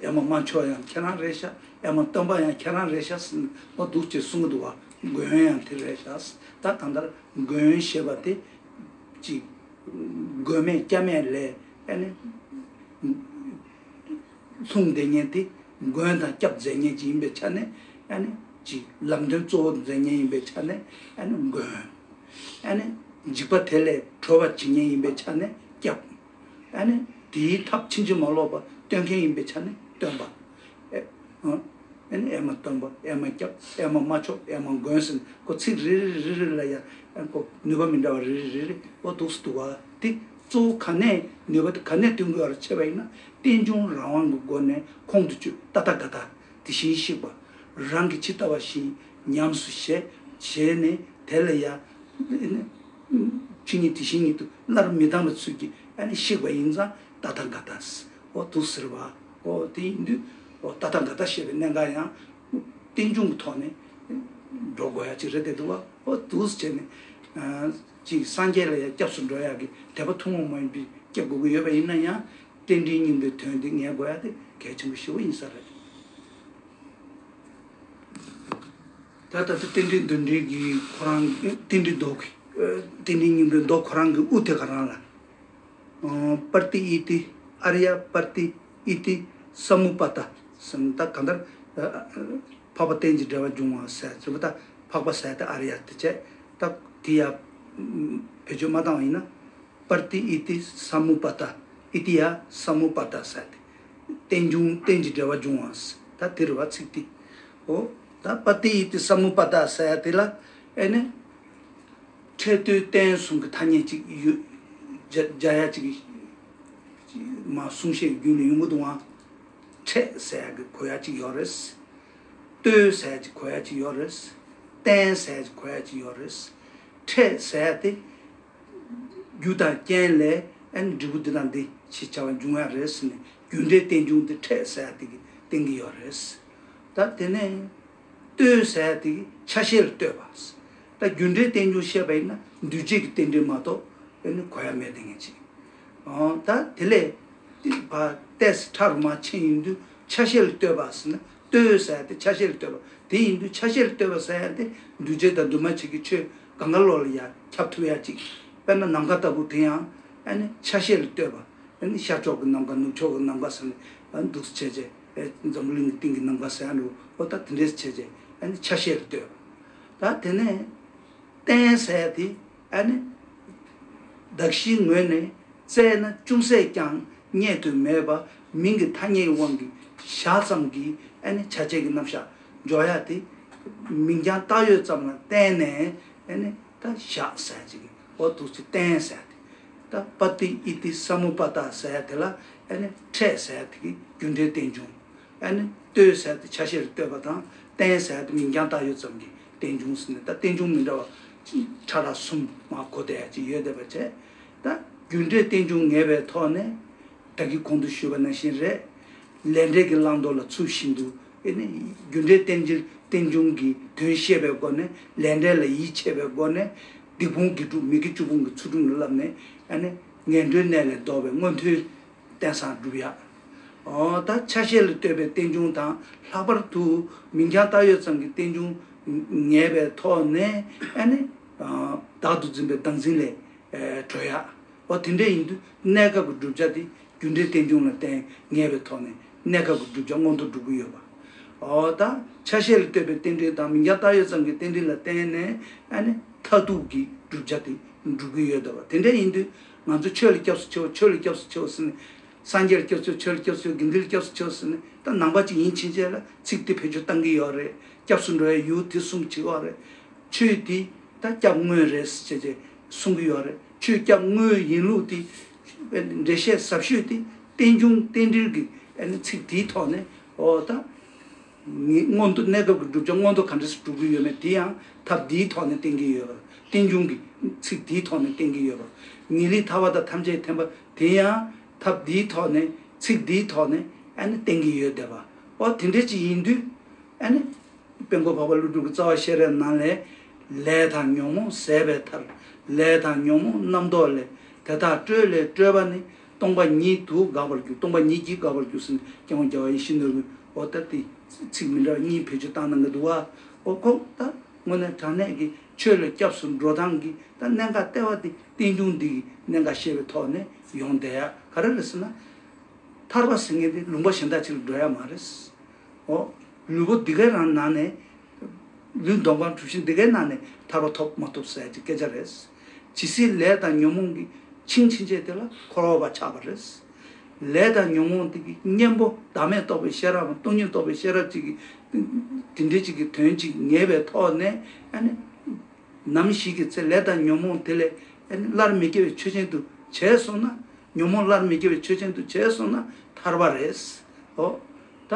ཨེ་མ་མ་ཆོག་ཡང་ཁྱེད་རང་རེད་ཤག་ཨེ་མ་སྟོན་པ་ཡང་ཁྱེད་རང་རེད་ཤག་ཟེར་ནས་འོ་འདུག་ཅེས་གསུང་གི་འདུག་བ། མགོན་ཡང་དེ་རེད་ཤག་ད་གང་ལྟར་མགོན་ཞེས་པ་དེ་ཅིག་མགོན་མེད་སྐྱབས་མེད་ལས། ཨ་ནི། ལྷུང་བསྡད་མཁན་དེ་མགོན་དང་སྐྱབས་མཛད་མཁན་ཅིག་ཡིན་པའི་ཆ་ནས། ཨ་ནི་ཅིག་ལམ་སྟོན་གཙོ་བོ་མཛད་མཁན་ཡིན་པའི་ཆ་ནས། ཨ་ནི་མགོན། ཨ་ནི་འཇིགས་པ་དེ་ལས་གྲོལ་བར་བྱེད་མཁན་ཡིན་པའི་ཆ་ནས་སྐྱབས། ཨ་ནི་དེའི་ཐབས་ཕྱིན་ཅི་མ་ལོག་པ་སྟོན་མཁན་ཡིན་པའི་ཆ་ནས་སྟོན་པ། ཨེ། ཨ་ནི་ཨེ་མ་སྟོན་པ། ཨེ་མ་སྐྱབས། ཨེ་མ་མ་ཆོག་ཨེ་མ་མགོན་ཟེར་ནས་ཁོ་ཚིག་རེ་རེ་རེ་རེ་ལ་ཡང་ཁོ་ནུས་པ་མི་འདྲ་བ་རེ་རེ་རེ་རེ་འོ་འདུག་སེ་འདུག་བ། དེ་གཙོ་བོ་ག་ནས་ནུས་པ་དེ་ག་ནས་བཏོན་དགོས་པ་རེད་བྱས་པ་ཡིན་ན། རྟེན་འབྱུང་རང་དབང་གི་སྒོ་ནས་ཁོང་དུ་ཆུད། ཏ་ཐཱ་ག་ཏ། དེ་བཞིན་གཤེགས་པ་རང་གིས་ཇི་ལྟ་བ་བཞིན་ཉམས་སུ་བཞེས་བཞེས་ནས། དེ་ལ་ཡང་ཆོས་ཉིད་དེ་བཞིན་ཉིད་དུ་སླར་མི་ལྡང་བའི་ཚུལ་གྱིས་ཨ་ནི་གཤེགས་པ་ཡིན་ཙང་ཏ་ཐཱ་ག་ཏ། འོ་འདུག་ཟེར་བ། འོ་དེ་ཡིན་དུས་འོ་ཏ་ཐཱ་ག་ཏ་ཞེས་པའི་གནད་འགག་ཡང་རྟེན་འབྱུང་གི་ཐོག་ནས་འགྲོ་དགོས་ཡ་ཅིག་རེད་བསྡད་འདུག་བ། འོ་འདུག་སེ་བྱས་ནས་ཅིག་སངས་རྒྱས་ལ་ཡང་སྐྱབས་སུ་འགྲོ་ཡ་གི་དད་པ་ཐུན་མོང་མ་ཡིན་པའི་སྐྱེ་དགོས་ཀྱི་ཡོད་པ་ཡིན་ན་ཡང་། རྟེན་འབྲེལ་གཉིས་པོའི་དོན་དེ་ངེས་དགོས་ཡ་དེ་གལ་ཆེན་པོ་ཞེ་པོ་ཡིན་ས་རེད། ད་ད་ལྟ་རྟེན་འབྲེལ་འདུ་འབྲེལ་གྱི་ཁོ་རང་རྟེན་འབྲེལ་མདོ་གི་རྟེན་འབྲེལ་སྙིང་པོའི་མདོ་ཁོ་རང་གི་དབུ་དེ་ག་རང་ལ། པར་ཏི་ཨི་ཏི། ཨཱརྱ་པར་ཏི་ཨི་ཏི་ས་མུ་པ་ཏ་ཟེར་ན། ད་གང་ལྟར་འཕགས་པ་རྟེན་ཅིང་འབྲེལ་བར་འབྱུང་བ་ཟེར་ཚུལ་ད་འཕགས་པ་ཟེར་ཏེ་ཨཱརྱ་དེ་བྱས། ད་དེ་ཡ་བེད་སྤྱོད་མ་བཏང་བ་ཡིན་ན། པར་ཏི་ཨི་ཏི་ས་མུ་པ་ཏ། ཨི་ཏི་ཡ་ས་མུ་པ་ཏ་ཟེར་ཏེ། རྟེན་འབྱུང་རྟེན་ཅིང་འབྲེལ་བར་འབྱུང་བ་ཟེར། ད་དེ་རེད་བ་ཚིག་དེ། འོ། ད་པར་ཏི་ཨི་ཏི་ས་མུ་པ་ཏ་ཟེར་ཡ་དེ་ལ་ཨེ་ནི། ཕྲད་ལྟོས་རྟེན་གསུམ་གྱི་ཐ་སྙད་ཅིག་ཡོད། སྦྱར་སྦྱར་ཡ་ཅིག་མ་གསུང་བཤད་རྒྱུན་ལ་ཡོང་གི་འདུག་ཨང་། ཕྲད་ཟེར་ཡ་གི་གོ་ཡ་ཅིག་ཡོད་རེད། ལྟོས་ཟེར་ཡ་ཅིག་གོ་ཡ་ཅིག་ཡོད་རེད། རྟེན་ཟེར་ཡ་ཅིག་གོ་ཡ་ཅིག་ཡོད་རེད། ཕྲད་ཟེར་ཡ་དེ། རྒྱུ་དང་རྐྱེན་ལས་ཨ་ནི་འབྲས་བུ་འདི་དང་འདི་ཞེས་བྱ་བ་འབྱུང་ཡ་རེད་ཟེར་ནས། རྒྱུ་འབྲས་རྟེན་འབྱུང་དེ་ཕྲད་ཟེར་ཡ་དེ་གིས་བསྟན་གྱི་ཡོད་རེད། ད་དེ་ནས་ལྟོས་ཟེར་ཡ་དེ་གིས་ཆ་ཤས་ལ་ལྟོས་པ། ད་རྒྱུ་འབྲས་རྟེན་འབྱུང་བཤད་པ་ཡིན་ན་འདུས་བྱས་ཀྱི་རྟེན་འབྲེལ་མ་གཏོགས་ཨ་ནི་གོ་ཡ་མེད་དེ་ངེས་ཅིག་ཨོ། ད་དེ་ལས་ཏི་བ་ཏེས་ཕྲ་རུ་མ་ཕྱིན་ཡིན་དུས་ཆ་ཤས་ལ་ལྟོས་པ་ཟེར་ན། ལྟོས་ཟེར་ཡ་དེ་ཆ་ཤས་ལ་ལྟོས་པ་དེ་ཡིན་དུས། ཆ་ཤས་ལ་ལྟོས་པ་ཟེར་ཡ་དེ་འདུས་བྱས་དང་འདུས་མ་བྱས་ཀྱི་ཆོས་གང་ག་བློ་ལ་ཡ་ཁྱབ་ཐུབ་ཡ་ཅིག་དཔེར་ན་ནམ་མཁའ་ལྟ་བུ་དེ་ཡང་ཨ་ནི་ཆ་ཤས་ལ་ལྟོས་པ། ཨ་ནི་ཤར་ཕྱོགས་ཀྱི་ནམ་མཁའ། ནུབ་ཕྱོགས་ཀྱི་ནམ་མཁའ་ཟེར་ནས། ཨ་ནི་འདུག་སེ་བྱས་བྱས། ཨེ་འཛམ་བུ་གླིང་གི་སྟེང་གི་ནམ་མཁའ་ཟེར་ཡ་འགྲོ། འོ། ད་དེ་འདྲས་བྱས་བྱས་ཨ་ནི་ཆ་ཤས་ལ་ལྟོས་པ། ད་དེ་ནས། རྟེན་ཟེར་ཡ་དེ་ཨ་ནི་གདགས་གཞིའི་ངོས་ནས་བཙལ་ན་ཅུང་ཟད་ཀྱང་རྙེད་དུ་མེད་པ། མིང་གི་ཐ་སྙད་ཀྱི་དབང་གིས་བཞག་ཙམ་གྱིས་ཨ་ནི་བྱ་བྱེད་ཀྱི་རྣམ་གཞག་འཇོག་ཡ་དེ། མིང་རྐྱང་བཏགས་ཡོད་ཙམ་ལ་བརྟེན་ནས་ཨ་ནི་ད་བཞག་ཟེར་ཅིག་འོ་འདུག་སེ་རྟེན་ཟེར་ཡ་དེ། ད་པར་ཏི་ཨི་ཏི་ས་མུ་པ་ཏ་ཟེར་ཡ་དེ་ལ་ཨ་ནི་ཕྲད་ཟེར་ཡ་དེ་གི་རྒྱུ་འབྲས་རྟེན་འབྱུང་། ཨ་ནི་ལྟོས་ཟེར་ཏེ་ཆ་ཤས་ལ་ལྟོས་པ་དང་། རྟེན་ཟེར་ཏེ་མིང་རྐྱང་བཏགས་ཡོད་ཙམ་གྱི་རྟེན་འབྱུང་ཟེར་ནས། ད་རྟེན་འབྱུང་མི་འདྲ་བ་ཕྲ་རགས་གསུམ་མར་གོ་བསྡད་ཡ་ཅིག་ཡོད་བསྡད་པ་བྱས། ད་རྒྱུ་འབྲས་རྟེན་འབྱུང་ངེས་པའི་ཐོག་ནས་ད་གིན་གོང་དུ་ཞུས་པ་ནང་བཞིན་རེད། ལས་འབྲས་ཀྱི་བླང་དོར་ལ་ཚུལ་བཞིན་དུ། ཨེ་ནི་རྒྱུ་འབྲས་རྟེན་འབྱུང་རྟེན་འབྱུང་གི་དོན་ཤེས་པའི་སྒོ་ནས། ལས་འབྲས་ལ་ཡིད་ཆེས་པའི་སྒོ་ནས། སྡིག་སྤོང་དགེ་སྒྲུབ་མི་དགེ་བཅུ་སྤོང་གི་ཚུལ་ཁྲིམས་ལ་བསླབས་ནས། ཨ་ནི་ངན་འགྲོའི་གནས་ལས་ལྡོག་པའི་མངོན་མཐོའི་རྟེན་བཟང་སྒྲུབ་ཡ། འོ། ད་ཆ་ཤས་ལ་ལྟོས་པའི་རྟེན་འབྱུང་དང་། ལྷག་པར་དུ་མིང་རྐྱང་བཏགས་ཡོད་ཙམ་གྱི་རྟེན་འབྱུང་ངེས་པའི་ཐོག་ནས། ཨ་ནི་བདག་ཏུ་འཛིན་པའི་བདག་འཛིན་ལས་གྲོལ་ཡ། འོ། དེ་འདྲ་ཡིན་དུས་གནས་སྐབས་ཀྱི་བསྒྲུབ་བྱ་དེ་རྒྱུ་འབྲས་རྟེན་འབྱུང་ལ་བརྟེན་ངེས་པའི་ཐོག་ནས་གནས་སྐབས་ཀྱི་བསྒྲུབ་བྱ་མངོན་མཐོ་སྒྲུབ་ཀྱི་ཡོད་པ། འོ། ད་ཆ་ཤས་ལ་ལྟོས་པའི་རྟེན་འབྲེལ་དང་། མིང་རྐྱང་བཏགས་ཡོད་ཙམ་གྱི་རྟེན་འབྲེལ་ལ་བརྟེན་ནས། ཨ་ནི་མཐར་ཐུག་གི་བསྒྲུབ་བྱ་དེ་འགྲུབ་ཀྱི་ཡོད་བསྡད་པ། དེ་འདྲ་ཡིན་དུས་ང་ཚོ་ཆོས་ལ་སྐྱབས་སུ་མཆིའོ། ཆོས་ལ་སྐྱབས་སུ་མཆིའོ་ཟེར་ནས། སངས་རྒྱས་ལ་སྐྱབས་སུ་མཆིའོ། ཆོས་ལ་སྐྱབས་སུ་མཆིའོ། དགེ་འདུན་ལ་སྐྱབས་སུ་མཆིའོ་ཟེར་ནས། ད་ནང་པ་ཅིག་ཡིན་ཕྱིན་ཆད་ལ་ཚིག་དེ་བེད་སྤྱོད་བཏང་གི་ཡོད་རེད། སྐྱབས་སུ་འགྲོ་བའི་ཡུལ་དེ་གསུམ་བྱེད་ཀྱི་ཡོད་རེད། ཆོས་དེ་ད་སྐྱབས་དངོས་རེད་ཟེར་བྱས་བྱས་གསུང་གི་ཡོད་རེད། ཆོས་སྐྱབས་དངོས་ཡིན་ལུགས་དེ་འགྲེལ་བཤད་ཟབ་ཤོས་དེ་རྟེན་འབྱུང་རྟེན་འབྲེལ་གྱི་ཨ་ནི་ཚིག་དེའི་ཐོག་ནས། འོ། ད་ངེས་མངོན་མཐོ། གནས་སྐབས་ཀྱི་བསྒྲུབ་བྱ་མངོན་མཐོ་ག་འདྲ་སེ་སྒྲུབ་ཀྱི་ཡོད་མེད་དེ་ཡང་ཐབས་འདིའི་ཐོག་ནས་བསྟན་གྱི་ཡོད་པ། རྟེན་འབྱུང་གི་ཚིག་འདིའི་ཐོག་ནས་བསྟན་གྱི་ཡོད་པ། ངེས་ལེགས་ཐར་པ་དང་ཐམས་ཅད་མཁྱེན་པ་དེ་ཡང་ཐབས་འདིའི་ཐོག་ནས། ཚིག་འདིའི་ཐོག་ནས་ཨ་ནི་བསྟན་གྱི་ཡོད་བསྡད་པ། འོ། དེ་འདྲ་ཅིག་ཡིན་དུས་ཨ་ནི། དཔལ་མགོན་འཕགས་པ་ཀླུ་སྒྲུབ་ཀྱི་རྩ་བ་ཤེས་རབ་ནང་ལས། ལས་དང་ཉོན་མོངས་ཟད་པའི་མཐར། ལས་དང་ཉོན་མོངས་རྣམ་རྟོག་ལས། དེ་དག་སྤྲོས་ལས་སྤྲོས་པ་ནི། སྟོང་པ་ཉིད་དུ་འགག་པར་འགྱུར། སྟོང་པ་ཉིད་ཀྱིས་འགག་པར་འགྱུར་ཟེར་ནས་སྐྱབས་མགོན་རྒྱལ་བ་ཡིད་བཞིན་ནོར་བུས། འོ། ད་དེ་ཚིག་མི་འདྲ་བ་གཉིས་བེད་སྤྱོད་བཏང་གནང་གི་འདུག་བ། འོ། ཁོ་ད་དངོས་གནས་དྲང་གནས་ཀྱི་ཆོས་ལ་སྐྱབས་སུ་འགྲོ་སྟངས་ཀྱི་ད་གནད་འགག་ལྟེ་བ་དེ་རྟེན་འབྱུང་འདི་གི་གནད་འགག་ཤེས་པའི་ཐོག་ནས་ཡོང་བསྡད་ཡ། ག་རེ་རེད་ཟེར་ན། ཐར་པ་ཟེར་མཁན་དེ་ལུང་པ་གཞན་དག་ཅིག་ལ་འགྲོ་ཡ་མ་རེད། འོ། ལུས་པོ་འདི་གའི་རང་ནང་ནས། ལུས་འདོམ་གང་གྲུ་བཞི་འདི་གའི་ནང་ནས་ཐར་པ་ཐོབ་མ་ཐོབ་ཟེར་གྱི་སྐད་ཆ་རེད། ཇི་སྲིད་ལས་དང་ཉོན་མོངས་ཀྱིས་འཆིང་ཕྱིན་ཆད་དེ་ལ་འཁོར་བ་པ་ཆགས་པ་རེད། ལས་དང་ཉོན་མོངས་དེ་གི་གཉེན་པོ་བདག་མེད་རྟོགས་པའི་ཤེས་རབ། སྟོང་ཉིད་རྟོགས་པའི་ཤེས་རབ་ཅིག་གི་དེ་འདྲའི་ཅིག་གི་དོན་ཅིག་ངེས་པའི་ཐོག་ནས། ཨ་ནི་ནམ་ཞིག་གི་ཚེ་ལས་དང་ཉོན་མོངས་དེ་ལས། ཨ་ནི་སླར་མི་སྐྱེ་བའི་ཆོས་ཅན་དུ་བྱས་སོང་ན། ཉོན་མོངས་སླར་མི་སྐྱེ་བའི་ཆོས་ཅན་དུ་བྱས་སོང་ན་ཐར་པ་རེད། འོ། ད་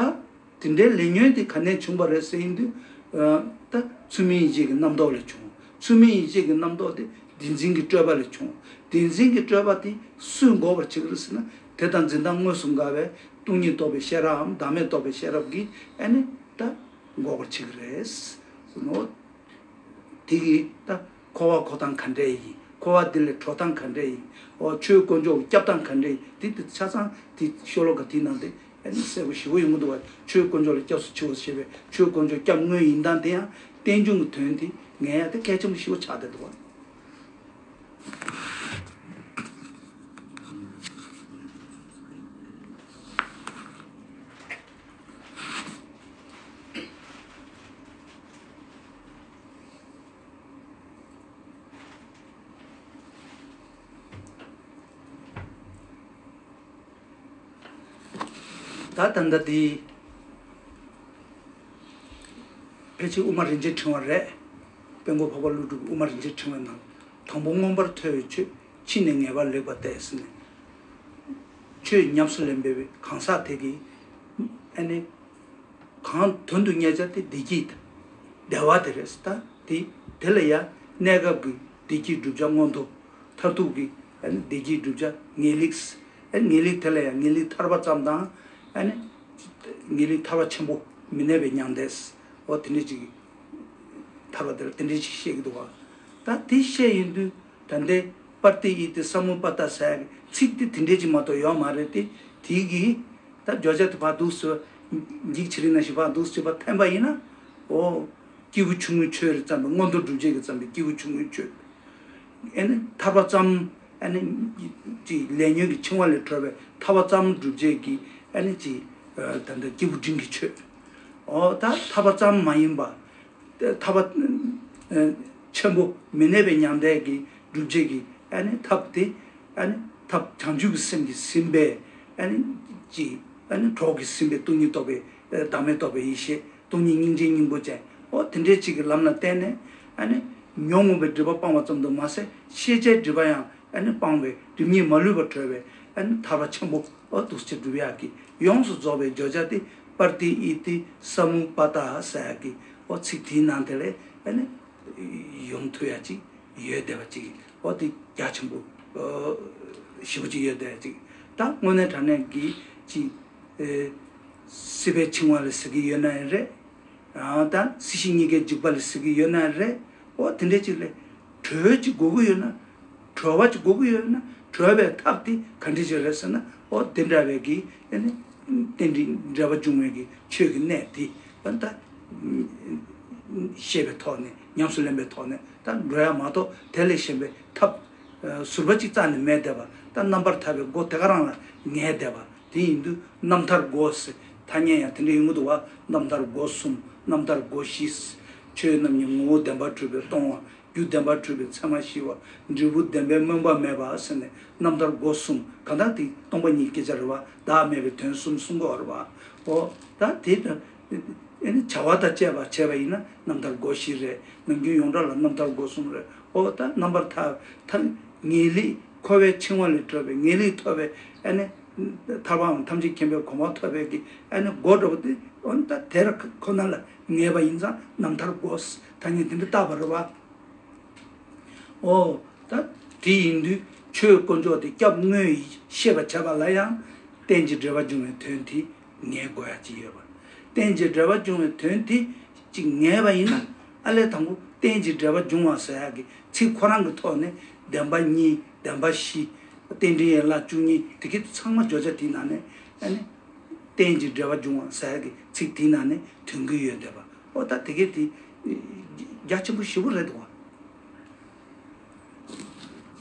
དེ་འདྲའི་ལས་ཉོན་དེ་ག་ནས་བྱུང་བ་རེད་ཟེར་ཡིན་དུས། ཨ། ད་ཚུལ་མིན་ཡིད་བྱེད་ཀྱི་རྣམ་རྟོག་ལས་བྱུང་། ཚུལ་མིན་ཡིད་བྱེད་ཀྱི་རྣམ་རྟོག་དེ་བདེན་འཛིན་གྱི་སྤྲོས་པ་ལས་བྱུང་། བདེན་འཛིན་གྱི་སྤྲོས་པ་དེ་སུས་འགོག་པར་བྱེད་ཀྱི་རེད་ཟེར་ན། དེ་དང་འཛིན་སྟངས་དངོས་སུ་འགལ་བའི་སྟོང་ཉིད་རྟོགས་པའི་ཤེས་རབ་འམ་བདག་མེད་རྟོགས་པའི་ཤེས་རབ་ཀྱིས། ཨ་ནི་ད་འགོག་པར་བྱེད་ཀྱི་རེད་ཟེར་ནོ། དེ་གིས་ད་འཁོར་བ་འཁོར་སྟངས་ག་འདྲས་ཡིན། འཁོར་བ་འདི་ལས་གྲོལ་སྟངས་ག་འདྲས་ཡིན། འོ། ཆོས་དཀོན་མཆོག་སྐྱབས་སྟངས་ག་འདྲས་ཡིན། དེ་དེ་ཆ་ཚང་དེ་ཤོ་ལོ་ཀ་དེའི་ནང་དེ་ཨ་ནི་གསལ་པོ་ཞེ་པོ་ཡོང་གི་འདུག་བ། ཆོས་དཀོན་མཆོག་ལ་སྐྱབས་སུ་མཆིའོ་ཞེས་པའི་ཆོས་དཀོན་མཆོག་སྐྱབས་དངོས་ཡིན་སྟངས་དེ་ཡང་ རྟེན་འབྱུང་གི་དོན་དེ་ངེས་ཡ་དེ་གལ་ཆེན་པོ་ཞིག་ཆགས་བསྡད་འདུག་བ། ད་ད་ལྟ་དེ་ཕལ་ཆེར་དབུ་མ་རིན་ཆེན་ཕྲེང་བ་རེད། དཔལ་མགོན་འཕགས་པ་ཀླུ་སྒྲུབ་ཀྱི་དབུ་མ་རིན་ཆེན་ཕྲེང་བའི་ནང་དང་པོ་མངོན་པར་མཐོ་བའི་ཆོས་ཕྱིས་ནས་ངེས་པར་ལེགས་པར་བལྟས་ཟེར་ནས། ཆོས་ཉམས་སུ་ལེན་པའི་གང་ཟག་དེ་གིས་ཨ་ནི། གང་དོན་དུ་གཉེར་བྱ་དེ་བདེ་སྐྱིད་དང་བདེ་བ་དེ་རེད། ད་དེ་དེ་ལ་ཡང་གནས་སྐབས་ཀྱི་བདེ་སྐྱིད་བསྒྲུབ་བྱ་མངོན་མཐོ། མཐར་ཐུག་གི་ཨ་ནི་བདེ་སྐྱིད་བསྒྲུབ་བྱ་ངེས་ལེགས། ཨ་ནི་ངེས་ལེགས་དེ་ལ་ཡང་ངེས་ལེགས་ཐར་པ་ཙམ་དང་། ཨ་ནི་ངེས་ལེགས་ཐར་པ་ཆེན་པོ་མི་གནས་པའི་མྱང་འདས། འོ་དེ་འདྲ་ཅིག་ཐར་པ་དེ་ལ་དེ་འདྲ་ཅིག་བཤད་ཀྱི་འདུག་བ། ད་དེ་བཤད་ཡོང་དུས་ད་ལྟའི་པར་ཏི་ཨི་ཏི་ས་མུ་པ་ཏ་ཟེར་ཡག་གི་ཚིག་དེ་དེ་འདྲ་ཅིག་མ་གཏོགས་ཡོད་མ་རེད་དེ། དེ་གིས་ད་བརྗོད་བྱ་དེ་ཕར་འདུག་ཟེར་བ། འགྱིག་ཆི་རི་ན་ཞིག་ཕར་འདུག་ཟེར་བ་འཐེན་པ་ཡིན་ན། འོ། སྐྱེས་བུ་ཆུང་ངུའི་ཆོས་རེད་བརྩམས་པའི་མངོན་མཐོ་སྒྲུབ་བྱེད་ཀྱི་བརྩམས་པའི་སྐྱེས་བུ་ཆུང་ངུའི་ཆོས། ཨ་ནི་ཐར་པ་ཙམ། ཨ་ནི་ཅིག་ལས་ཉོན་གྱི་འཆིང་བ་ལས་གྲོལ་བའི་ཐར་པ་ཙམ་སྒྲུབ་བྱེད་ཀྱི་ཨ་ནི་ཅིག་ད་ལྟ་སྐྱེས་བུ་འབྲིང་གི་ཆོས། འོ་ད་ཐར་པ་ཙམ་མ་ཡིན་པ། ཐར་པ་ཆེན་པོ་མི་གནས་པའི་མྱང་འདས་ཀྱི་སྒྲུབ་བྱེད་ཀྱི་ཨ་ནི་ཐབས་དེ། ཨ་ནི་ཐབས་བྱང་ཆུབ་ཀྱི་སེམས་ཀྱིས་ཟིན་པའི་ཨ་ནི་ཅིག་ཨ་ནི་གྲོགས་ཀྱིས་ཟིན་པའི་སྟོང་ཉིད་རྟོགས་པའི་བདག་མེད་རྟོགས་པའི་ཡེ་ཤེས། སྟོང་ཉིད་སྙིང་རྗེའི་སྙིང་པོ་ཅན། འོ་དེ་འདྲའི་ཅིག་གི་ལམ་ལ་བརྟེན་ནས། ཨ་ནི་ཉོན་མོངས་པའི་སྒྲིབ་པ་སྤངས་པ་ཙམ་དུ་མ་ཟད་ཤེས་བྱའི་སྒྲིབ་པ་ཡང་ཨ་ནི་སྤངས་པའི་སྒྲིབ་གཉིས་མ་ལུས་པར་གྲོལ་བའི་ཨ་ནི་ཐར་པ་ཆེན་པོ། འོ་འདུག་སེ་སྒྲུབ་ཡག་གི་ཡོངས་སུ་རྫོགས་པའི་བརྗོད་བྱ་དེ་པར་ཏི་ཨི་ཏི་ས་མུ་པ་ཏ་ཟེར་ཡག་གི་འོ་ཚིག་དེའི་ནང་དེ་ལས་ཨ་ནི་ཡོང་ཐུབ་ཡག་ཅིག་ཡོད་བསྡད་པ་ཅིག། འོ་དེ་རྒྱ་ཆེན་པོ་ཞེ་པོ་ཅིག་ཡོད་བསྡད་པ་ཅིག། ད་དངོས་གནས་དྲང་གནས་ཀྱི་ཅིག་སྲིད་པའི་འཆིང་བ་ལས་སྲིད་ཀྱི་ཡོད་ན་ཡང་རེད། ད་སྲིད་ཞི་གཉིས་ཀའི་འཇིགས་པ་ལས་སྲིད་ཀྱི་ཡོད་ན་རེད། འོ་དེ་འདྲ་ཅིག་ལས་གྲོལ་ཅིག་དགོས་ཀྱི་ཡོད་ན། གྲོལ་བ་ཅིག་དགོས་ཀྱི་ཡོད་ན་གྲོལ་བའི་ཐབས་དེ་ག་འདྲ་ཅིག་རེད་ཟེར་ན། འོ་དེ་འདྲ་བའི་གི་ཨ་ནི་རྟེན་འབྲེལ་འབྲེལ་བ་འབྱུང་བའི་གི་ཆོས་ཀྱི་གནད་དེ་ད་ཤེས་པའི་ཐོག་ནས་ཉམས་སུ་ལེན་པའི་ཐོག་ནས་ད་འགྲོ་ཡ་མ་གཏོགས་དེ་ལས་གཞན་པའི་ཐབས་ཟུར་པ་ཅིག་རྩ་ནས་མེད་བསྡད་པ། ད་རྣམ་པར་ཐར་པའི་སྒོ་དེ་ག་རང་ལ་ངེས་བསྡད་པ། དེ་ཡིན་དུས་རྣམ་ཐར་སྒོ་ཟེར་ཐ་སྙད་ཡང་དེ་འདྲ་ཡོང་གི་འདུག་བ། རྣམ་ཐར་སྒོ་གསུམ། རྣམ་ཐར་སྒོ་བཞི། ཆོས་རྣམས་ཀྱི་ངོ་བོ་བདེན་པར་གྲུབ་པས་སྟོང་བ། རྒྱུ་བདེན་པར་གྲུབ་པས་མཚན་མ་ཞི་བ། འབྲས་བུ་བདེན་པས་སྨོན་པ་མེད་པ་ཟེར་ནས་རྣམ་ཐར་སྒོ་གསུམ། གང་ལྟར་དེ་སྟོང་པ་ཉིད་སྐད་ཆ་རེད་བ། བདག་མེད་པའི་དོན་གསུམ་གསུང་གི་ཡོད་རེད་བ། འོ་ད་དེ་ལྟར་ཨ་ནི་བྱ་བ་དང་བཅས་པ་བྱས་པ་ཡིན་ན་རྣམ་ཐར་སྒོ་བཞི་རེད། ནམ་རྒྱུན་ཡོངས་གྲགས་ལ་རྣམ་ཐར་སྒོ་གསུམ་རེད། འོ་ད་རྣམ་པར་ཐར་ཐར་ངེས་ལེགས་འཁོར་བའི་འཆིང་བ་ལས་གྲོལ་བའི་ངེས་ལེགས་ཐོབ་པའི་ཨ་ནི་ཐར་པའམ་ཐམས་ཅད་མཁྱེན་པའི་གོ་འཕང་ཐོབ་པའི་གི་ཨ་ནི་སྒོ་འདྲ་བོ་དེ། འོ་ད་དེར་ཁོ་ན་ལ་ངེས་པ་ཡིན་ཙང་རྣམ་ཐར་སྒོ་ཐ་སྙད་དེ་འདྲ་བཏགས་པ་རེད་བ། འོ་ད་དེ་ཡིན་དུས་ཆོས་དཀོན་མཆོག་དེ་སྐྱབས་དངོས་ཤེས་པར་བྱ་བ་ལ་ཡང་རྟེན་ཅིང་འབྲེལ་བར་འབྱུང་བའི་དོན་དེ་ངེས་དགོས་ཡ་ཅིག་ཡོད་པ། རྟེན་ཅིང་འབྲེལ་བར་འབྱུང་བའི་དོན་དེ་ཅིག་ངེས་པ་ཡིན་ན། ཨ་ལས་དང་པོ་རྟེན་ཅིང་འབྲེལ་བར་འབྱུང་བ་ཟེར་ཡག་གི་ཚིག་ཁོ་རང་གི་ཐོག་ནས་བདེན་པ་གཉིས། བདེན་པ་བཞི། རྟེན་འབྲེལ་ཡན་ལག་བཅུ་གཉིས་དེ་གི་ཚང་མ་བརྗོད་བྱ་དེའི་ནང་ནས་ཨ་ནི་རྟེན་ཅིང་འབྲེལ་བར་འབྱུང་བ་ཟེར་ཡག་གི་ཚིག་དེའི་ནང་ནས་ཐོན་གྱི་ཡོད་བསྡད་པ། འོ་ད་དེ་གས་དེ་རྒྱ་ཆེན་པོ་ཞེ་པོ་རེད་འདུག་བ།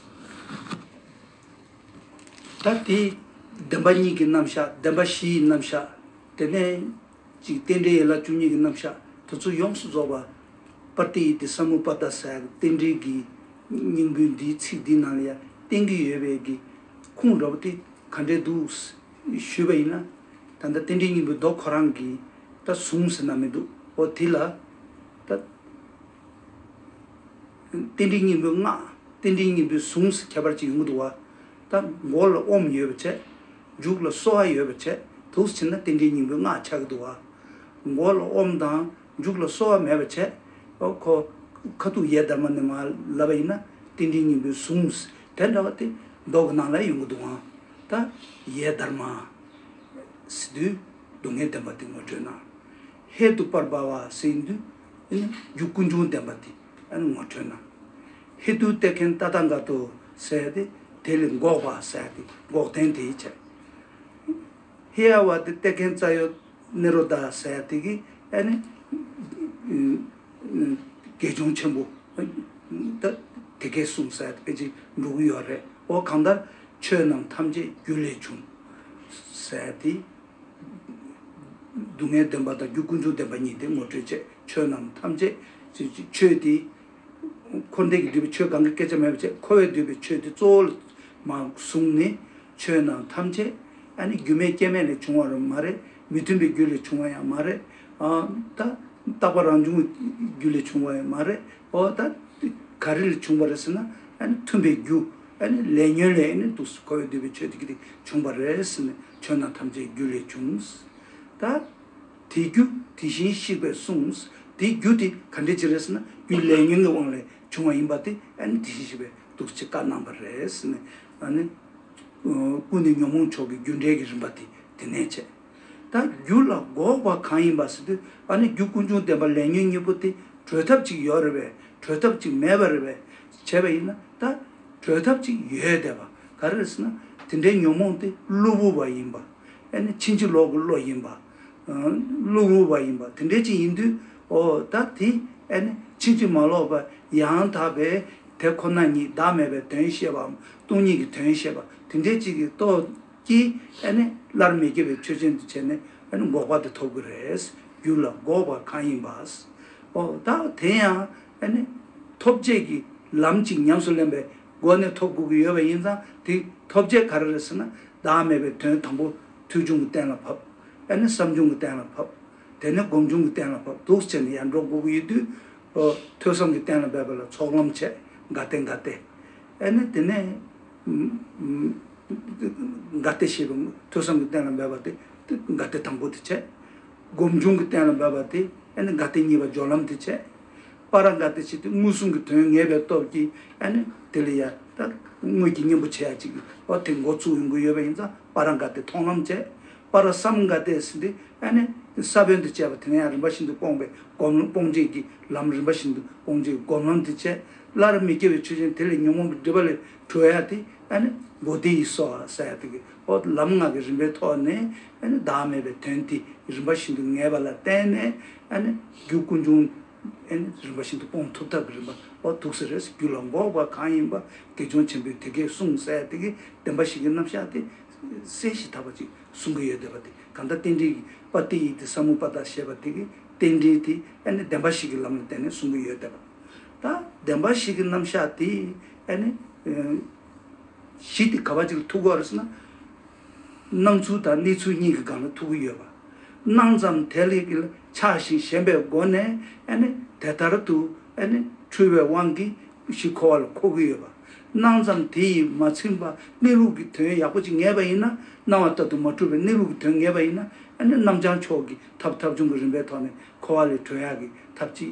ད་དེ་བདེན་པ་གཉིས་ཀྱི་རྣམ་གཞག་བདེན་པ་བཞི་ཡི་རྣམ་གཞག་དེ་ནས་ཅིག་རྟེན་འབྲེལ་ཡན་ལག་བཅུ་གཉིས་ཀྱི་རྣམ་གཞག་དེ་ཚོ་ཡོངས་སུ་རྫོགས་པ། པྲ་ཏི་ཨི་ཏི་ས་མུ་པ་ཏ་ཟེར་ཡག་གི་རྟེན་འབྲེལ་གྱི་སྙིང་པོའི་འདིའི་ཚིག་འདི་ནང་ལ་ཡང་བསྟན་གྱི་ཡོད་པའི་གི་ཁུངས་འདྲ་བོ་དེ་ག་འདྲས་འདུག་ཞུས་པ་ཡིན་ན། ད་ལྟ་རྟེན་འབྲེལ་སྙིང་པོའི་མདོ་ཁོ་རང་གི་ད་གཟུངས་ཟེར་ན་མི་འདུག་འོ་དེ་ལ་ད། རྟེན་འབྲེལ་སྙིང་པོའི་སྔགས། རྟེན་འབྲེལ་སྙིང་པོའི་གཟུངས་སུ་ཁྱད་པར་ཅིག་ཡོང་གི་འདུག་བ། ད་མགོ་ལ་ཨོམ་ཡོད་པ་བྱས། མཇུག་ལ་གསོ་བ་ཡོད་པ་བྱས། འདུག་སེ་བྱས་ན་རྟེན་འབྲེལ་སྙིང་པོའི་སྔགས་ཆགས་ཀྱི་འདུག་བ། མགོ་ལ་ཨོམ་དང་མཇུག་ལ་གསོ་བ་མེད་པ་བྱས། ཨོ་ཁོ་ཁ་ཐུག་ཡེ་དྷརྨ་ནས་མར་ལབ་པ་ཡིན་ན་རྟེན་འབྲེལ་སྙིང་པོའི་གཟུངས་དེ་འདྲ་བ་དེ་མདོ་གི་ནང་ལ་ཡོང་གི་འདུག་ཨང་། ད་ཡེ་དྷརྨ། ཟེར་དུས་སྡུག་བསྔལ་བདེན་པ་དེ་ངོ་འཕྲོད་ན། ཧེ་ཏུ་པར་བྷ་བ་ཟེར་དུས་ཨ་ནི་རྒྱུ་ཀུན་འབྱུང་བདེན་པ་དེ་ཨ་ནི་ངོ་འཕྲོད་ན། ཧེ་ཏུ་ཏེ་ཁེན་ཏ་ཐཱ་ག་ཏོ་ཟེར་དེ་དེ་ལས་འགོག་པ་ཟེར་དེ་འགོག་བདེན་དེ་བྱས། ཧེ་ཡ་བ་ཏེ་ཏེ་ཁེན་ཙ་ཡོ་ནི་རོ་དྷ་ཟེར་དེ་གི་ཨ་ནི་ དགེ་སྦྱོང་ཆེན་པོ་ད་དེ་སྐད་གསུངས་ཟེར་ཏེ་ཕལ་ཆེར་འགྲོ་གི་ཡོད་རེད། འོ་གང་ལྟར་ཆོས་རྣམས་ཐམས་ཅད་རྒྱུ་ལས་བྱུང་ཟེར་ཏེ། སྡུག་བསྔལ་བདེན་པ་དང་རྒྱུ་ཀུན་འབྱུང་བདེན་པ་གཉིས་དེ་ངོ་སྤྲོད་བྱས། ཆོས་རྣམས་ཐམས་ཅད་ཆོས་དེ། འཁོར་འདས་ཀྱིས་བསྡུས་པའི་ཆོས་གང་གི་སྐད་ཆ་མེད་པ་བྱས། འཁོར་བས་བསྡུས་པའི་ཆོས་དེ་གཙོ་བོ་ལ་མ་བཟུང་ནས། ཆོས་རྣམས་ཐམས་ཅད་ཨ་ནི་རྒྱུ་མེད་རྐྱེན་མེད་ལས་བྱུང་བ་རེད་མ་རེད། མི་མཐུན་པའི་རྒྱུ་ལས་བྱུང་བ་ཡང་མ་རེད། ཨ་ད་རྟག་པ་རང་བྱུང་རྒྱུ་ལས་བྱུང་བ་ཡང་མ་རེད། ཨོ་ད་ག་རེ་ལས་བྱུང་བ་རེད་ཟེར་ན། ཨ་ནི་མཐུན་པའི་རྒྱུ། ཨ་ནི་ལས་ཉོན་ལས་ཨ་ནི་འདུག་སེ་འཁོར་བས་བསྡུས་པའི་ཆོས་དེ་གི་དེ་བྱུང་བ་རེད་ཟེར་ནས། ཆོས་རྣམས་ཐམས་ཅད་རྒྱུ་ལས་བྱུང་། ད་དེ་རྒྱུ་དེ་བཞིན་གཤེགས་པས་གསུངས། དེ་རྒྱུ་དེ་ག་འདྲ་ཅིག་རེད་ཟེར་ན། རྒྱུ་ལས་ཉོན་གྱི་དབང་ལས་བྱུང་བ་ཡིན་པ་དེ་ཨ་ནི་དེ་བཞིན་གཤེགས་པས་འདུག་སེ་བཀའ་གནང་བ་རེད་ཟེར་ནས། ཨ་ནི་ཀུན་ནས་ཉོན་མོངས་ཕྱོགས་ཀྱི་རྒྱུ་འབྲས་ཀྱི་རིམ་པ་དེ་དེ་ནས་བྱས། ད་རྒྱུ་ལ་འགོག་པ་གང་ཡིན་པ་ཟེར་དུས། ཨ་ནི་རྒྱུ་ཀུན་འབྱུང་བདེན་པ་ལས་ཉོན་གཉིས་པོ་དེ་གྲོལ་ཐབས་ཅིག་ཡོད་རེད་པས། གྲོལ་ཐབས་ཅིག་མེད་པ་རེད་པས། བྱས་པ་ཡིན་ན་ད་གྲོལ་ཐབས་ཅིག་ཡོད་བསྡད་པ་ག་རེ་རེད་ཟེར་ན། དེ་འདྲའི་ཉོན་མོངས་དེ་གློ་བུར་བ་ཡིན་པ། ཨ་ནི་ཕྱིན་ཅི་ལོག་གི་བློ་ཡིན་པ། གློ་བུར་བ་ཡིན་པ་དེ་འདྲའི་ཅིག་ཡིན་དུས། ཨོ་ད་དེ་ཨ་ནི་ཕྱིན་ཅི་མ་ལོག་པ་ཡང་དག་པའི་དེ་ཁོ་ན་ཉིད་བདག་མེད་པའི་དོན་བཤད་པའམ་སྟོང་ཉིད་ཀྱི་དོན་བཤད་པ་དེ་འདྲའི་ཅིག་གི་སྟོབས་ཀྱིས། ཨ་ནི་སླར་མི་སྐྱེ་བའི་ཆོས་ཅན་དུ་བྱས་ནས། ཨ་ནི་འགོག་པ་དེ་ཐོབ་ཀྱི་རེད། རྒྱུ་ལ་འགོག་པ་གང་ཡིན་པ། ཨོ་ད་དེ་ཡང་ཨ་ནི་ཐོབ་བྱེད་ཀྱི་ལམ་གཅིག་ཉམས་སུ་ལེན་པའི་སྒོ་ནས་ཐོབ་དགོས་ཀྱི་ཡོད་པ་ཡིན་ཙང་། དེ་ཐོབ་བྱེད་ག་རེ་རེད་ཟེར་ན། བདག་མེད་པའི་དོན་དང་པོ་ཐོས་བྱུང་གི་གཏན་ལ་ཕབ། ཨ་ནི་བསམ་བྱུང་གི་གཏན་ལ་ཕབ། དེ་ནས་སྒོམ་བྱུང་གི་གཏན་ལ་ཕབ། འདུག་སེ་བྱས་ནས་ཡར་འགྲོ་དགོས་ཀྱི་ཡོད་དུས། ཨོ་ཐོས་བསམ་གྱི་གཏན་ལ་འབེབས་པ་ལ་ཚོགས་ལམ་བྱས། འགའ་སྟེ་འགའ་སྟེ། ཨ་ནི་དེ་ནས་འགའ་སྟེ་ཞེས་པའི་ཐོས་བསམ་གྱི་གཏན་ལ་འབེབས་པ་དེ། འགའ་སྟེ་དང་པོ་དེ་བྱས། སྒོམ་བྱུང་གི་གཏན་ལ་འབེབས་པ་དེ། ཨ་ནི་འགའ་སྟེ་གཉིས་པ་སྦྱོར་ལམ་དེ་བྱས། པ་ར་འགའ་སྟེ་བྱས་ཏེ་མངོན་སུམ་གྱི་དོན་ངེས་པའི་སྟོབས་ཀྱིས། ཨ་ནི་དེ་ལ་ཡ་ད་དངོས་ཀྱི་གཉེན་པོ་བྱེད་ཡ་ཅིག་གི་འོ་དེ་འགོ་ཚུགས་ཡོང་གི་ཡོད་པ་ཡིན་ཙང་། པ་ར་འགའ་སྟེ་མཐོང་ལམ་བྱས། པ་ར་གསུམ་འགའ་སྟེ་ཟེར་དུས། ཨ་ནི་ས་བོན་དུ་བྱས་པ་དེ་ནས་ཡང་རིམ་པ་བཞིན་དུ་སྤོང་བའི་སྒོམ། སྤོང་བྱེད་ཀྱི་ལམ། རིམ་པ་བཞིན་དུ་སྤོང་བྱེད་ཀྱི་སྒོམ་ལམ་དེ་བྱས། སླར་མི་སྐྱེ་བའི་ཆོས་ཅན། དེ་ལས་ཉོན་མོངས་པའི་སྒྲིབ་པ་ལས་གྲོལ་ཡ་དེ། ཨ་ནི་བོ་དྷི་ཡི་སྭཱ་ཧཱ་ཟེར་ཡ་དེ་གི་འོ་ལམ་ལྔ་གི་རིམ་པའི་ཐོག་ནས། ཨ་ནི་བདག་མེད་པའི་དོན་དེ་རིམ་པ་བཞིན་དུ་ངེས་པ་ལ་བརྟེན་ནས། ཨ་ནི་རྒྱུ་ཀུན་འབྱུང་། ཨ་ནི་རིམ་པ་བཞིན་དུ་སྤོང་ཐུབ་ཐབས་ཀྱི་རིམ་པ་འོ་འདུག་སེ་རེད། རྒྱུ་ལ་འགོག་པ་གང་ཡིན་པ། དགེ་སྦྱོང་ཆེན་པོས་དེ་སྐད་གསུངས་ཟེར་ཡ་དེ་གི་བདེན་པ་བཞི་གི་རྣམ་གཞག་དེ་གསལ་ཞིང་དག་པ་ཅིག་གསུང་གི་ཡོད་བསྡད་པ་དེ། གང་ལྟར་རྟེན་འབྲེལ་གྱི་པ་ཏི་ཡི་དེ་ས་མུ་པ་ད་ཞེས་པ་དེ་གི་རྟེན་འབྲེལ་དེ། ཨ་ནི་བདེན་པ་བཞི་གི་ལམ་ལ་བརྟེན་ནས་གསུང་གི་ཡོད་བསྡད་པ། ད་བདེན་པ་བཞི་གི་རྣམ་གཞག་དེ། ཨ་ནི་གཞི་དེ་ག་བ་ཅིག་ལ་ཐུག་གི་ཡོད་རེད་ཟེར་ན། སྣང་ཚུལ་དང་གནས་ཚུལ་གཉིས་ཀྱི་སྒང་ལ་ཐུག་གི་ཡོད་པ། སྣང་ཙམ་དེ་ལ་ཆགས་ཤིང་ཞེན་པའི་སྒོ་ནས། ཨ་ནི་དེ་ལྟར་དུ། ཨ་ནི་འཁྲུལ་བའི་དབང་གིས་གཞི་འཁོར་བ་ལ་འཁོར་གྱི་ཡོད་པ། སྣང་ཙམ་དེ་ཡིས་མ་ཚིམ་པར་གནས་ལུགས་ཀྱི་དོན་ཡག་པོ་ཅིག་ངེས་པ་ཡིན་ན། སྣང་བ་ལྟར་དུ་མ་གྲུབ་པའི་གནས་ལུགས་ཀྱི་དོན་ངེས་པ་ཡིན་ན། ཨ་ནི་རྣམ་བྱང་ཕྱོགས་ཀྱི་ཐབས་ཐབས་བྱུང་གི་རིམ་པའི་ཐོག་ནས་འཁོར་བ་ལས་གྲོལ་ཡག་གི་ཐབས་ཅིག་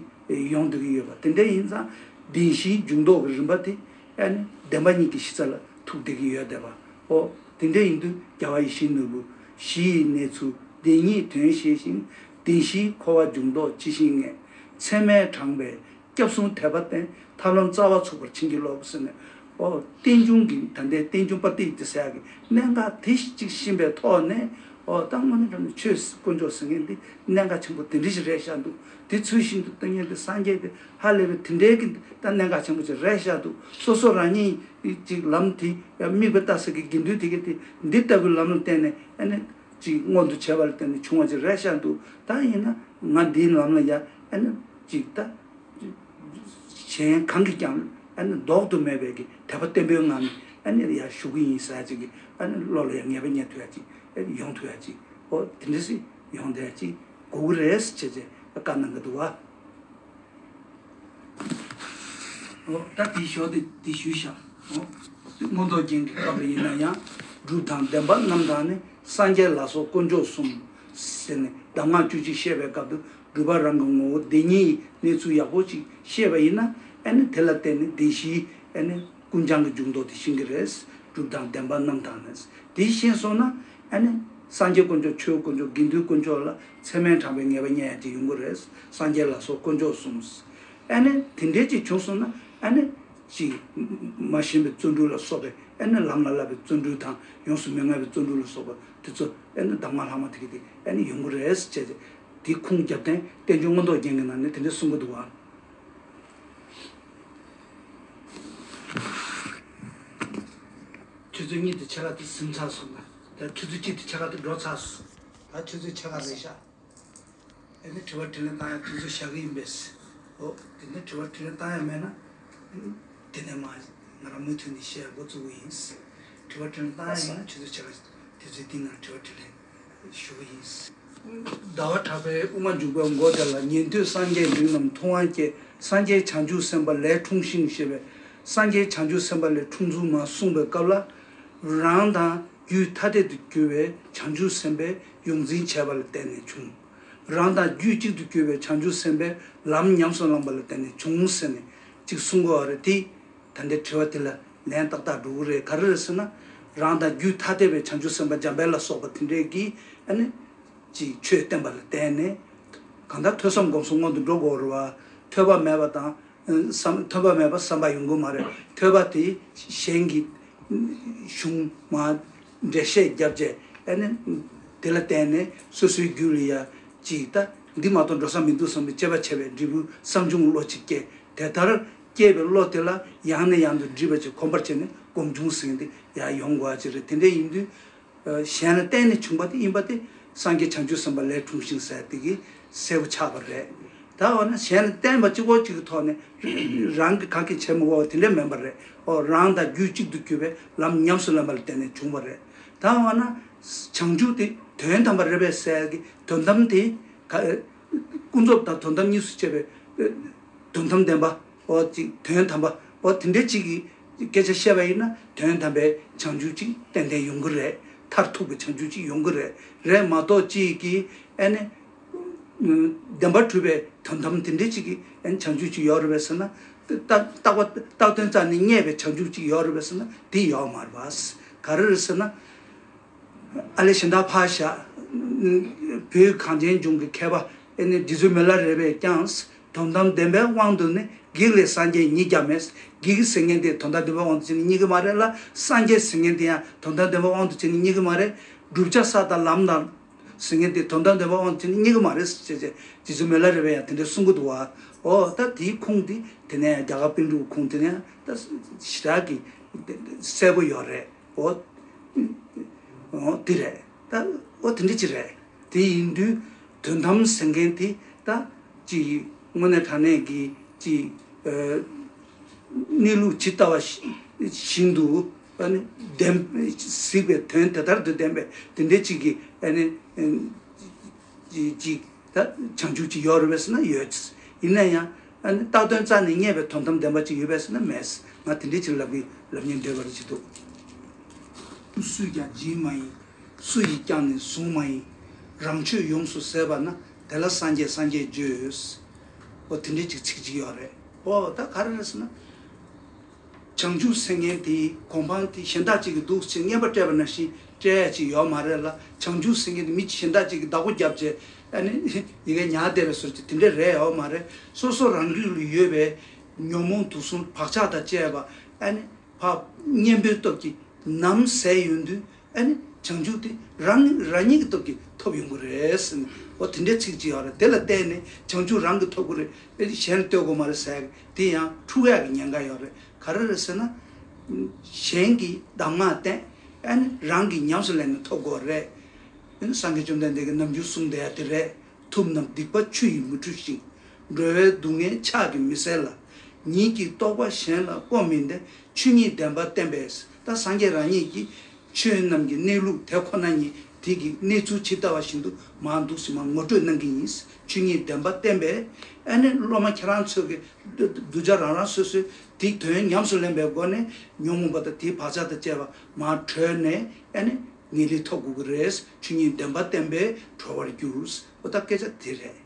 ཡོང་སྡོད་ཀྱི་ཡོད་པ། དེ་འདྲ་ཡིན་ཙང་བདེན་བཞིའི་འཇུག་ལྡོག་གི་རིམ་པ་དེ། ཨ་ནི་བདེན་པ་གཉིས་ཀྱི་གཞི་རྩ་ལ་ཐུག་བསྡད་ཀྱི་ཡོད་བསྡད་པ། ཨོ་དེ་འདྲ་ཡིན་དུས་རྒྱལ་བ་ཡིད་བཞིན་ནོར་བུ། གཞི་ཡི་གནས་ཚུལ་བདེན་གཉིས་དོན་ཤེས་ཤིང་། བདེན་བཞིའི་འཁོར་བ་འཇུག་ལྡོག་ཇི་ཞིག་ངེས། ཚད་མས་དྲངས་པའི་སྐྱབས་གསུམ་དད་པ་བརྟེན། ཐབས་ལམ་རྩ་བ་ཚུགས་པར་བྱིན་གྱིས་རློབས་ཟེར་ནས། ཨོ་རྟེན་འབྱུང་གི། ད་ལྟའི་རྟེན་འབྱུང་པ་ཏི་ཡི་དེ་ཟེར་ཡག་གི་གནད་འགག་དེ་གཅིག་ཤེས་པའི་ཐོག་ནས། ཨོ་ད་དངོས་གནས་དྲང་གནས་ཆོས་དཀོན་མཆོག་ཟེར་མཁན་འདི་གནད་འགག་ཆེན་པོ་དེ་འདྲ་ཞིག་རེད་ཤག་འདུག། དེ་ཚུལ་བཞིན་དུ་སྟོན་མཁན་དེ་སངས་རྒྱས་དེ་ཧ་ལས་པའི་དེ་འདྲའི་གི་ད་གནད་འགག་ཆེན་པོ་ཅིག་རེད་ཤག་འདུག། སོ་སོ་རང་ཉིད་ཅིག་ལམ་དེ་དམིགས་པ་ལྟ་ས་གི་དགེ་འདུན་དེ་གི་དེ་འདི་ལྟ་བུའི་ལམ་ལ་བརྟེན་ནས། ཨ་ནི་ཅིག་མངོན་དུ་བྱས་པ་ལ་བརྟེན་ནས་བྱུང་བ་ཅིག་རེད་ཤག་འདུག། ད་ཡིན་ན་ང་འདིའི་ལམ་ལ་ཡ། ཨ་ནི་ཅིག་ད། གཞན་གང་གིས་ཀྱང་། ཨ་ནི་ལྡོག་ཏུ་མེད་པའི་གི་དད་པ་བརྟན་པོའི་ངང་ནས། ཨ་ནི་ཡར་ཞུ་གི་ཡིན་ཟེར་ཅིག་གི། ཨ་ནི་བློ་ལ་ཡང་ངེས་པ་རྙེད་ཐུབ་ཡ་ཅིག། ཨ་ནི་ཡོང་ཐུབ་ཡ་ཅིག། ཨོ་དེ་འདྲ་ཞིག་ཡོང་བསྡད་ཡ་ཅིག་དགོས་ཀྱི་རེད་ཟེར་བྱས་བྱས་བཀའ་གནང་གི་འདུག་བ། ཨོ་ད་དེའི་ཞོར་དེ་དེ་ཞུས་ཤག། ཨོ་མངོན་རྟོགས་རྒྱན་གྱི་སྐབས་ལ་ཡིན་ན་ཡང་། སྒྲུབ་དང་བདེན་པ་རྣམ་དག་ནི། སངས་རྒྱས་ལ་སོགས་དཀོན་མཆོག་གསུམ། ཟེར་ནས་གདམས་ངག་བཅུ་གཅིག་བཤད་པའི་སྐབས་སུ། སྒྲུབ་པ་རང་གི་ངོ་བོ་བདེན་གཉིས་གནས་ཚུལ་ཡག་པོ་ཅིག་ཤེས་པ་ཡིན་ན། ཨ་ནི་དེ་ལ་བརྟེན་ནས་བདེན་བཞིའི། ཨ་ནི་ཀུན་བྱང་གི་འཇུག་ལྡོག་དེ་ཤེས་ཀྱི་རེད། སྒྲུབ་དང་བདེན་པ་རྣམ་དག་ནི། དེ་ཤེས་སོང་ན། ཨ་ནི་སངས་རྒྱས་དཀོན་མཆོག། ཆོས་དཀོན་མཆོག། དགེ་འདུན་དཀོན་མཆོག་ལ་ཚད་མས་དྲངས་པའི་ངེས་པ་རྙེད་ཡ་ཅིག་ཡོང་གི་རེད། སངས་རྒྱས་ལ་སོགས་དཀོན་མཆོག་གསུམ། ཨ་ནི་དེ་འདྲའི་ཅིག་བྱུང་སོང་ན། ཨ་ནི་ཅིག་མ་ཞེན་པའི་བརྩོན་འགྲུས་ལ་སོགས་པའི། ཨ་ནི་ལམ་ལ་བསླབ་པའི་བརྩོན་འགྲུས་དང་། ཡོངས་སུ་མི་མངའ་བའི་བརྩོན་འགྲུས་ལ་སོགས་པ་དེ་ཚོ། ཨ་ནི་གདམས་ངག་ལྷག་མ་དེ་གི་དེ་ཨ་ནི་ཡོང་གི་རེད་ཟེར་བྱས་ཏེ། དེ་ཁུངས་རྒྱབ་སྟེ་བསྟན་འགྱུར་མངོན་རྟོགས་རྒྱན་གྱི་ནང་ནས་དེ་འདྲ་གསུང་གི་འདུག་བ། ཆུ་ཚོད་གཉིས་དང་ཕྱེད་ཀ་དེ་ཟིན་ཚར་སོང་ན། ད་ཆུ་ཚོད་གཅིག་དང་ཕྱེད་ཀ་དེ་འགྲོ་ཚར་སོང་། ད་ཆུ་ཚོད་ཕྱེད་ཀ་རེད་ཤག་ཨ་ནི་དྲི་བ་དྲིས་ལན་བཏང་ཡག་དུས་ཚོད་བཞག་གི་ཡིན་པས། འོ། དེ་ནས་དྲི་བ་དྲིས་ལན་བཏང་ཡག་མེད་ན། དེ་ནས་མ་ང་རང་མུ་མཐུད་ནས་བཤད་འགོ་བཙུགས་ཀྱི་ཡིན། དྲི་བ་དྲིས་ལན་བཏང་ཡག་ཡིན་ན་ཆུ་ཚོད་ཕྱེད་ཀ་དུས་ཚོད་འདི་ནང་དྲི་བ་དྲིས་ལན་ཞུ་གི་ཡིན། ཟླ་བ་གྲགས་པས་དབུ་མ་འཇུག་པའི་མགོ་དེ་ལ། ཉན་ཐོས་སངས་རྒྱས་འབྲིང་རྣམས་མཐོང་བ་སྐྱེས། སངས་རྒྱས་བྱང་ཆུབ་སེམས་དཔའ་ལས་འཁྲུངས་ཤིང་ཞེས་པས། སངས་རྒྱས་བྱང་ཆུབ་སེམས་དཔའ་ལས་འཁྲུངས་ཚུལ་མར་གསུངས་པའི་སྐབས་ལ། རང་དང་རྒྱུད་ཐ་དད་དུ་གྱུར་པའི་བྱང་ཆུབ་སེམས་དཔའི་ཡོངས་འཛིན་བྱས་པ་ལ་བརྟེན་ནས་བྱུང་། རང་དང་རྒྱུད་གཅིག་ཏུ་གྱུར་པའི་བྱང་ཆུབ་སེམས་དཔའི་ལམ་ཉམས་སུ་བླངས་པ་ལ་བརྟེན་ནས་བྱུང་ཟེར་ནས་ཅིག་གསུང་གི་ཡོད་རེད་དེ། ད་ལྟའི་དྲི་བ་དེ་ལ་ལན་ཏག་ཏག་འགྲོ་གི་རེད། ག་རེ་རེད་ཟེར་ན། རང་དང་རྒྱུད་ཐ་དད་པའི་བྱང་ཆུབ་སེམས་དཔའ་འཇམ་དཔལ་ལ་སོགས་པ་དེ་འདྲས་ཀྱིས་ཨ་ནི་ཅིག་ཆོས་བསྟན་པ་ལ་བརྟེན་ནས། གང་ལྟར་ཐོས་བསམ་སྒོམ་གསུམ་སྔོན་དུ་འགྲོ་དགོས་རེད་བ། ཐོས་པ་མེད་པ་དང་། བསམ་ཐོས་པ་མེད་པ་བསམ་པ་ཡོང་གི་མ་རེད། ཐོས་པ་དེ་གཞན་གྱི་གཞུང་མ་འགྲེལ་བཤད་བརྒྱབ་བྱས་ཨ་ནི་དེ་ལ་བརྟེན་ནས་སོ་སོའི་རྒྱུད་ལ་ཡ་ཅིག་ད་འདི་མ་གཏོགས་འགྲོ་ས་མི་འདུག་བསམ་པའི་དཔྱད་པ་བྱས་པའི་འབྲས་བུ་བསམ་བྱུང་བློ་ཅིག་སྐྱེ། དེ་ལྟར་སྐྱེས་པའི་བློ་དེ་ལ་ཡང་ནས་ཡང་དུ་འདྲིས་པ་ཅིག་གོམས་པར་བྱས་ནས་སྒོམ་བྱུང་ཟེར་མཁན་དེ་ཡང་ཡོང་དགོས་པ་ཅིག་རེད། དེ་འདྲ་ཡིན་དུས། གཞན་ལ་བརྟེན་ནས་བྱུང་བ་དེ་ཡིན་པ་དེ་སངས་རྒྱས་བྱང་ཆུབ་སེམས་དཔའ་ལས་འཁྲུངས་ཤིང་ཟེར་དེ་གི་གསལ་པོ་ཆགས་པ་རེད། ད་འོ་ན་གཞན་ལ་བརྟེན་པ་གཅིག་པོ་གཅིག་གི་ཐོག་ནས་རང་གི་ག་གེ་བྱེད་མི་དགོས་པ་དེ་འདྲ་མིན་པ་རེད། ཨོ། རང་དང་རྒྱུད་གཅིག་ཏུ་གྱུར་པའི་ལམ་ཉམས་སུ་ལེན་པ་ལ་བརྟེན་ནས་བྱུང་བ་རེད། ད་འོ་ན་བྱང་ཆུབ་དེ་དོན་དམ་པ་རེད་པས་ཟེར་གི་དོན་དམ་དེ་ག་ཀུན་རྫོབ་དང་དོན་དམ་གཉིས་སུ་ཕྱེ་བའི་དོན་དམ་བདེན་པ། འོ་ཅིག་དོན་དམ་པ། འོ་དེ་འདྲའི་ཅིག་གི་སྐད་ཆ་བཤད་པ་ཡིན་ན་དོན་དམ་པའི་བྱང་ཆུབ་ཅིག་ཏན་ཏན་ཡོང་གི་རེད། མཐར་ཐུག་གི་བྱང་ཆུབ་ཅིག་ཡོང་གི་རེད། རེད་མ་གཏོགས་ཅིག་གི་ཨ་ནི་བདེན་པར་གྲུབ་པའི་དོན་དམ་དེ་འདྲའི་ཅིག་གི་ཨ་ནི་བྱང་ཆུབ་ཅིག་ཡོད་རེད་པས་ཟེར་ན། རྟག་རྟག་པ་རྟག་དོན་རྩ་ནས་རྙེད་པའི་བྱང་ཆུབ་ཅིག་ཡོད་རེད་པས་ཟེར་ན་དེ་ཡོད་མ་རེད་པ། ག་རེ་རེད་ཟེར་ན། ཨ་ལས་གཞན་དག་ཕར་བཞག་བོད་གངས་ཅན་ལྗོངས་ཀྱི་མཁས་པ་ཨེ་ནི་རྗེ་བཙུན་མི་ལ་རས་པས་ཀྱང་། དོན་དམ་བདེན་པའི་དབང་དུ་ནི། བགེགས་ལས་སངས་རྒྱས་རྙེད་ཀྱང་མེད། བགེགས་ཟེར་མཁན་དེ་དོན་དམ་བདེན་པའི་དབང་དུ་བྱས་ནས་རྙེད་ཀྱི་མ་རེད་ལ། སངས་རྒྱས་ཟེར་མཁན་དེ་ཡང་དོན་དམ་བདེན་པའི་དབང་དུ་བྱས་ནས་རྙེད་ཀྱི་མ་རེད། བསྒྲུབ་བྱ་ས་དང་ལམ་དང་ཟེར་མཁན་དེ་དོན་དམ་བདེན་པའི་དབང་དུ་བྱས་ནས་རྙེད་ཀྱི་མ་རེད་ཟེར་བྱས། རྗེ་བཙུན་མི་ལ་རས་པས་ཡང་དེ་འདྲ་གསུང་གི་འདུག་བ། ཨོ་ད་དེའི་ཁུངས་དེ་དེ་ནས་ཡང་རྒྱ་གར་པཎ་གྲུབ་ཁུངས་དེ་ནས་ཡང་ད་ཞེ་དྲག་གི་གསལ་པོ་ཡོད་རེད། འོ། འོ་དེ་རེད། ད་འོ་དེ་འདྲ་ཅིག་རེད། དེ་ཡིན་དུས་དོན་དམ་ཟེར་མཁན་དེ་ད་ཅིག་དངོས་གནས་དྲང་གནས་ཀྱི་ཅིག་ཨ་གནས་ལུགས་ཇི་ལྟ་བ་བཞིན་དུ་ཨ་ནི་བདེན་གཟིགས་པའི་དོན་དེ་ལྟར་དུ་བདེན་པའི་དེ་འདྲ་ཅིག་གི་ཨ་ནི། ཅིག་ཅིག་ད་བྱང་ཆུབ་ཅིག་ཡོད་རེད་པས་ཟེར་ན་ཡོད། ཡིན་ན་ཡང་ཨ་ནི་རྟག་དོན་རྩ་ནས་རྙེད་པའི་དོན་དམ་བདེན་པ་ཅིག་ཡོད་པས་ཟེར་ན་མེད། ང་དེ་འདྲའི་ཅིག་ལབ་གི་ལབ་སྙིང་འདོད་པ་རེ་ཅིག་འདུག་སུས་ཀྱང་སྦྱིན་མ་ཡིན། སུ་ཡིས་ཀྱང་ནི་བཟུང་མ་ཡིན། རང་ཆོས་ཡོངས་སུ་ཟད་པ་ན། དེ་ལ་སངས་རྒྱས་སངས་རྒྱས་བརྗོད། འོ་དེ་འདྲའི་ཅིག་ཚིག་ཅིག་ཡོད་རེད། འོ་ད་ག་རེ་རེད་ཟེར་ན། བྱང་ཆུབ་ཟེར་མཁན་དེའི་གོ་འཕང་དེ་གཞན་དག་ཅིག་གིས་འདུག་ཅེས་བརྙས་པ་སྤྲད་པ་ནང་བཞིན་སྤྲད་ཡ་ཅིག་ཡོད་མ་རེད་ལ། བྱང་ཆུབ་ཟེར་མཁན་དེ་མི་གཞན་དག་ཅིག་གིས་བདག་པོ་བརྒྱབ་བྱས་ཨ་ནི་ཡི་གེ་ཉར་བསྡད་པའི་བཟོ་ཅིག་དེ་འདྲ་རེད་ཡོད་མ་རེད། སོ་སོ་རང་རྒྱུད་ལ་ཡོད་པའི་ཉོན་མོངས་དུག་གསུམ་བག་ཆགས་དང་བཅས་པ་ཨ་ནི་ཕར་གཉེན་པོའི་སྟོབས་ཀྱིས་ནམ་ཟད་ཡོང་དུས། ཨ་ནི་བྱང་ཆུབ་དེ་རང་རང་ཉིད་ཀྱི་སྟོབས་ཀྱིས་ཐོབ་ཡོང་གི་རེད་ཟེར་ནས་འོ་དེ་འདྲའི་ཚིག་ཅིག་ཡོད་རེད། དེ་ལ་བརྟེན་ནས་བྱང་ཆུབ་རང་གིས་ཐོབ་ཀྱི་རེད། ཨ་ནི་གཞན་ལ་ལྟོས་དགོས་མ་རེད་ཟེར་གི་དེ་ཡང་འཁྲུག་ཡག་གི་ཉེན་ཁ་ཡོད་རེད། ག་རེ་རེད་ཟེར་ན། གཞན་གྱི་གདམས་ངག་བསྟེན། ཨ་ནི་རང་གིས་ཉམས་སུ་ལེན་ནས་ཐོབ་དགོས་རེད། ཨ་ནི་སངས་རྒྱས་བཅོམ་ལྡན་འདས་ཀྱིས་ནམ་རྒྱུན་གསུངས་བསྡད་ཡ་དེ་རེད། ཐུབ་རྣམས་སྡིག་པ་ཆུ་ཡིས་མི་འཁྲུ་ཞིང་། འགྲོ་བའི་སྡུག་བསྔལ་ཕྱག་གིས་མི་སེལ་ལ། ཉིད་ཀྱི་རྟོགས་པ་གཞན་ལ་སྤོ་མིན་ཏེ། ཆོས་ཉིད་བདེན་པ་བསྟན་པས། ད་སངས་རྒྱས་རང་ཉིད་ཀྱིས་ཆོས་རྣམས་ཀྱི་གནས་ལུགས་དེ་ཁོ་ན་ཉིད་དེ་གི་གནས་ཚུལ་ཇི་ལྟ་བ་བཞིན་དུ་མར་འདུག་སེ་མར་ངོ་སྤྲོད་གནང་གི་ཡིན། ཆོས་ཉིད་བདེན་པ་བསྟན་པས། ཨ་ནི་སློབ་མ་ཁྱེད་རང་ཚོ་གི་གདུལ་བྱ་རང་རང་སོ་སོའི་དེའི་དོན་ཉམས་སུ་ལེན་པའི་སྒོ་ནས་ཉོན་མོངས་པ་དང་དེའི་བག་ཆགས་དང་བཅས་པ་མར་གྲོལ་ནས་ཨ་ནི་ངེས་ལེགས་ཐོབ་དགོས་ཀྱི་རེད། ཆོས་ཉིད་བདེན་པ་བསྟན་པས་གྲོལ་བར་འགྱུར། འོ་ད་སྐད་ཆ་དེ་རེད།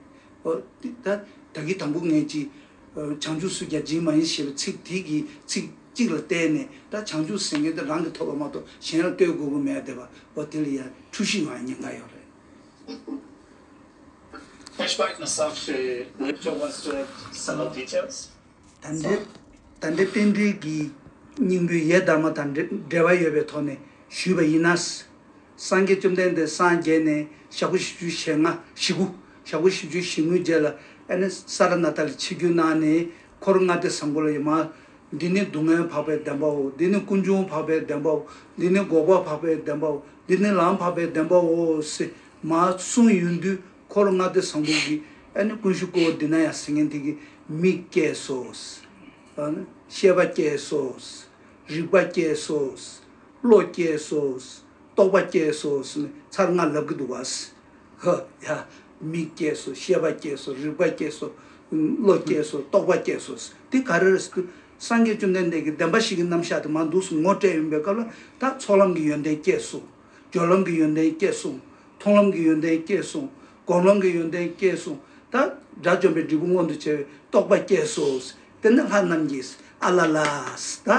ཨོ། ད་ད་གིན་དང་པོ་ངས་ཅིག་བྱང་ཆུབ་སུས་ཀྱང་སྦྱིན་མ་ཡིན་ཞེས་པའི་ཚིག་དེ་གི་ཚིག་གཅིག་ལ་བརྟེན་ནས་ད་བྱང་ཆུབ་ཟེར་མཁན་དེ་རང་གིས་ཐོབ་པ་མ་གཏོགས་གཞན་ལ་ལྟོས་དགོས་ཀྱི་མེད་བསྡད་པ་འོ་དེ་ལ་ཡང་འཁྲུལ་གཞི་ཡོང་ཡ་ཉེན་ཁ་ཡོད་རེད། Möchte ich noch sagen, Richter was to some of details. ད་འདྲེ་ད་འདྲེ་རྟེན་འབྲེལ་གྱི་སྙིང་པོའི་ཡས་དར་མ་དང་འབྲེལ་བ་ཡོད་པའི་ཐོག་ནས་ཞུས་པ་ཡིན་ན། སངས་རྒྱས་བཅོམ་ལྡན་འདས་སངས་རྒྱས་ནས་ཞག་པོ་བཞི་བཅུ་ཞེ་ལྔ་བཞི་དགུ་ཞག་པོ་བཞི་བཅུ་ཞེ་དགུའི་རྗེས་ལ་ཨ་ནི་ས་ར་ནཱ་ཐ་ལ་ཆིབས་བསྒྱུར་གནང་ནས་འཁོར་ལྔ་སྡེ་བཟང་པོ་ལ་ཡང་མར་ འདི་ནི་སྡུག་བསྔལ་འཕགས་པའི་བདེན་པའོ། འདི་ནི་ཀུན་འབྱུང་འཕགས་པའི་བདེན་པའོ། འདི་ནི་འགོག་པ་འཕགས་པའི་བདེན་པའོ། འདི་ནི་ལམ་འཕགས་པའི་བདེན་པའོ་ཟེར་མར་གསུངས་ཡོང་དུས། འཁོར་ལྔ་སྡེ་བཟང་པོ་གི་ཨ་ནི་ཀུན་གཞི་བཀོད་པ་འདི་ན་ཡང་ཟེར་མཁན་དེ་གི་མིག་སྐྱེས་སོ། ཨ་ནི་ཤེས་པ་སྐྱེས་སོ། རིག་པ་སྐྱེས་སོ། བློ་སྐྱེས་སོ། རྟོག་པ་སྐྱེས་སོ་ཟེར་ནས་ཚར་ལྔ་ལབ་གི་འདུག་བ། ཧ་ཡ། མིག་སྐྱེས་སོ། ཤེས་པ་སྐྱེས་སོ། རིག་པ་སྐྱེས་སོ། བློ་སྐྱེས་སོ། རྟོག་པ་སྐྱེས་སོ། དེ་ག་རེ་རེད་ཟེར་དུས། སངས་རྒྱས་བཅོམ་ལྡན་འདས་ཀྱིས་བདེན་པ་བཞི་གི་རྣམ་གཞག་དེ་མར་འདུག་སེ་ངོ་སྤྲད་ཡོང་པའི་སྐབས་ལ། ད་ཚོགས་ལམ་གྱི་ཡོན་ཏན་སྐྱེས་སོ། སྦྱོར་ལམ་གྱི་ཡོན་ཏན་སྐྱེས་སོ། མཐོང་ལམ་གྱི་ཡོན་ཏན་སྐྱེས་སོ། སྒོམ་ལམ་གྱི་ཡོན་ཏན་སྐྱེས་སོ། ད་དགྲ་བཅོམ་པའི་འབྲས་བུ་མངོན་དུ་བྱས་པའི་རྟོགས་པ་སྐྱེས་སོ། དེ་ནས་ལྷ་རྣམས་ཀྱིས་ཨ་ལ་ལ། ད་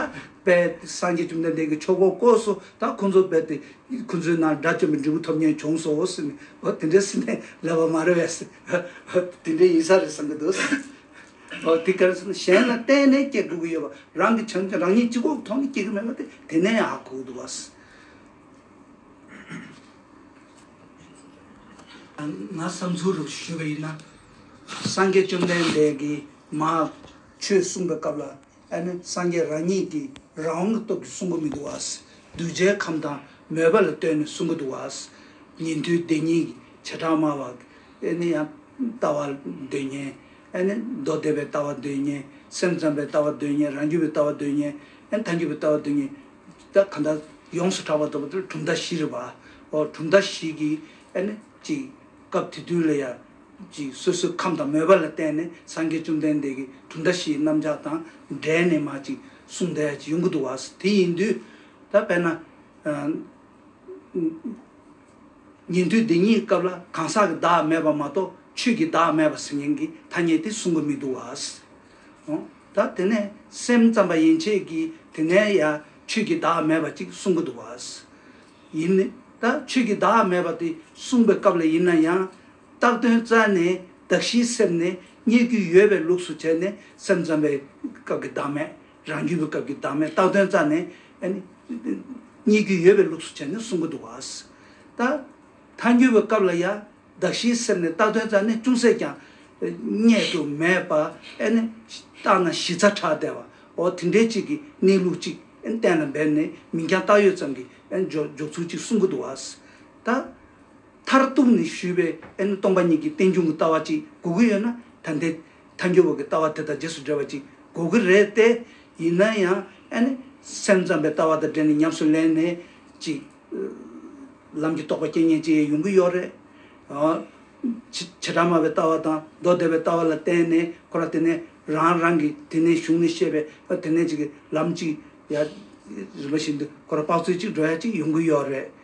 དཔེ་སངས་རྒྱས་བཅོམ་ལྡན་འདས་ཀྱིས་ཆོས་འཁོར་བསྐོར་སོ། ད་ཁོ་ཚོ་དཔེ་དེ་ཁོ་ཚོའི་ནང་དགྲ་བཅོམ་པའི་འབྲས་བུ་ཐོབ་མཁན་བྱུང་སོ་ཟེར་ནས། འོ་དེ་འདྲ་ཟེར་ནས་ལབ་པ་མ་རེད་པས། དེ་འདྲ་ཡིན་ས་རེད་བསམ་གྱི་འདུག། འོ་དེ་ག་རེ་ཟེར་ན། གཞན་ལ་བརྟེན་ནས་སྐྱེ་དགོས་ཀྱི་ཡོད་པ། རང་གི་བྱམས་བརྩེ་རང་ཉིད་གཅིག་པོ་ཐོག་ནས་སྐྱེ་གི་མེད་པ་དེ་དེ་ནས་ཡང་ཧ་གོ་གི་འདུག་བ། ང་བསམ་ཚུལ་རུ་ཞུས་པ་ཡིན་ན། སངས་རྒྱས་བཅོམ་ལྡན་འདས་ཀྱིས་མར་ཆོས་གསུངས་པའི་སྐབས་ལ། ཨ་ནི་སངས་རྒྱས་རང་ཉིད་ཀྱིས་རང་དབང་གི་སྟོབས་ཀྱིས་གསུང་གི་མི་འདུག་བ། གདུལ་བྱའི་ཁམས་དང་མོས་པ་ལ་ལྟོས་ནས་གསུང་གི་འདུག་བ། ཉན་ཐོས་སྡེ་གཉིས་ཀྱི་བྱེ་བྲག་སྨྲ་བ། ཨ་ནི་ཡང་ལྟ་བ་འདོད་མཁན། ཨ་ནི་མདོ་སྡེ་པའི་ལྟ་བ་འདོད་མཁན། སེམས་ཙམ་པའི་ལྟ་བ་འདོད་མཁན། རང་རྒྱུད་པའི་ལྟ་བ་འདོད་མཁན། ཨ་ནི་ཐལ་འགྱུར་བའི་ལྟ་བ་འདོད་མཁན། ད་གང་ལྟར་ཡོངས་སུ་གྲགས་པ་ལྟ་བུ་དེ་གྲུབ་མཐའ་བཞི་རེད་པ། འོ་གྲུབ་མཐའ་བཞི་གི་ཨ་ནི་ཅིག་སྐབས་དེ་དུས་ལ་ཡ། ཅིག་སོ་སོའི་ཁམས་དང་མོས་པ་ལ་བརྟེན་ནས་སངས་རྒྱས་བཅོམ་ལྡན་འདས་ཀྱིས་གྲུབ་མཐའ་བཞིའི་རྣམ་གཞག་དང་འབྲེལ་ནས་མར་ཅིག་གསུངས་བསྡད་ཡ་ཅིག་ཡོང་གི་འདུག་བ། དེ་ཡིན་དུས་ད་དཔེར་ན། ཨ། ཉན་ཐོས་སྡེ་གཉིས་སྐབས་ལ་གང་ཟག་གི་བདག་མེད་པ་མ་གཏོགས་ཆོས་ཀྱི་བདག་མེད་པ་ཟེར་མཁན་གྱི་ཐ་སྙད་དེ་གསུང་གི་མི་འདུག་བ། འོ། ད་དེ་ནས་སེམས་ཙམ་པ་ཡན་ཆད་ཀྱིས་དེ་ནས་ཡང་ཆོས་ཀྱི་བདག་མེད་པ་ཅིག་གསུང་གི་འདུག་བ། ཡིན་ནི། ད་ཆོས་ཀྱི་བདག་མེད་པ་དེ་གསུངས་པའི་སྐབས་ལ་ཡིན་ན་ཡང་། བཏགས་དོན་རྩ་ནས་གདགས་གཞིའི་སེམས་ནས་རྙེད་རྒྱུ་ཡོད་པའི་ལུགས་སུ་བྱས་ནས། སེམས་ཙམ་པའི་སྐབས་ཀྱི་བདག་མེད། རང་རྒྱུད་པའི་སྐབས་ཀྱི་བདག་མེད། བཏགས་དོན་རྩ་ནས་ཨ་ནི་རྙེད་རྒྱུ་ཡོད་པའི་ལུགས་སུ་བྱས་ནས་གསུང་གི་འདུག་བ། ད་ཐལ་འགྱུར་བའི་སྐབས་ལ་ཡང་། གདགས་གཞིའི་སེམས་ནས་བཏགས་དོན་རྩ་ནས་ཅུང་ཟད་ཀྱང་རྙེད་དུ་མེད་པ། ཨ་ནི་བཏགས་ན་གཞི་རྩ་བྲལ་བསྡད་པ། འོ་དེ་འདྲའི་ཅིག་གི་གནས་ལུགས་ཅིག་ཨ་ནི་གཏན་ལ་འབེབས་ནས་མིང་རྐྱང་བཏགས་ཡོད་ཙམ་གྱི་ཨ་ནི་འཇོག་འཇོག་ཚུལ་ཅིག་གསུང་གི་འདུག་བ། ད། མཐར་གཏུགས་ནས་ཞུས་པའི་ཨ་ནི་སྟོང་པ་ཉིད་ཀྱི་རྟེན་འབྱུང་གི་ལྟ་བ་ཅིག་དགོས་ཀྱི་ཡོད་ན། ད་ལྟའི་ཐལ་འགྱུར་བ་གི་ལྟ་བ་དེ་དང་རྗེས་སུ་འབྲེལ་བ་ཅིག་དགོས་ཀྱི་རེད་དེ། ཡིན་ན་ཡང་ཨ་ནི་སེམས་ཙམ་པའི་ལྟ་བ་དང་འབྲེལ་ནས་ཉམས་སུ་ལེན་ནས་ཅིག་ལམ་གྱི་རྟོགས་པ་སྐྱེ་མཁན་ཅིག་ཡོང་གི་ཡོད་རེད། ཨ། བྱེ་བྱེ་བྲག་སྨྲ་བའི་ལྟ་བ་དང་མདོ་སྡེ་པའི་ལྟ་བ་ལ་བརྟེན་ནས། ཁོ་རང་དེ་ནས་རང་རང་གི་དེ་ནས་གཞུང་ནས་བཤད་པའི་ཨ་དེ་ནས་ཅིག་གི་ལམ་ཅིག་ཡ། རིམ་པ་བཞིན་དུ་ཁོ་རང་དཔག་ཚོད་ཅིག་འགྲོ་ཡ་ཅིག་ཡོང་གི་ཡོད་རེད།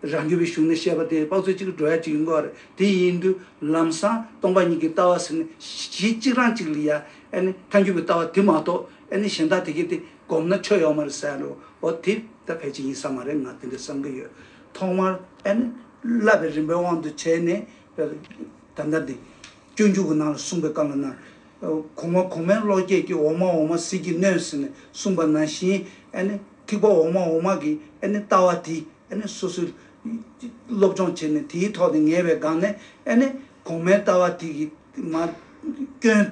རང་རྒྱུད་པའི་གཞུང་ནས་བཤད་པ་དེ་དཔག་ཚོད་ཅིག་འགྲོ་ཡ་ཅིག་ཡོང་གི་ཡོད་རེད། དེ་ཡིན་དུས་ལམ་སང་སྟོང་པ་ཉིད་ཀྱི་ལྟ་བ་ཟེར་ནས་གཞི་གཅིག་རང་གཅིག་ལ་ཡ། ཨ་ནི་ཐལ་འགྱུར་བའི་ལྟ་བ་དེ་མ་གཏོགས་ཨ་ནི་གཞན་དག་དེ་གས་དེ་སྒོམ་ན་ཆོ་ཡོད་མ་རེད་ཟེར་ཡ་རོ། འོ་དེ་ད་ཕལ་ཆེར་ཡིན་ས་མ་རེད། ང་དེ་འདྲ་བསམ་གྱི་ཡོད། ཐོག་མར་ཨ་ནི་བསླབ་པའི་རིམ་པའི་དབང་དུ་བྱས་ནས། ད་ལྟ་འདི་སྤྱོད་འཇུག་གི་ནང་ལ་གསུངས་པའི་སྐབས་ལ་ན། གོང་མ་གོང་མའི་བློ་སྐྱེད་ཀྱིས། འོག་མ་འོག་མ་ཟིལ་གྱིས་གནོན་ཟེར་ནས་གསུངས་པ་ནང་བཞིན། ཨ་ནི་ཐེག་པ་འོག་མ་འོག་མ་གི་ཨ་ནི་ལྟ་བ་དེ་ཨ་ནི་སོ་སོས་སློབ་སྦྱོང་བྱས་ནས་དེའི་ཐོག་ནས་ངེས་པའི་སྒང་ནས། ཨ་ནི་གོང་མའི་ལྟ་བ་དེ་གི་མ་སྐྱོན་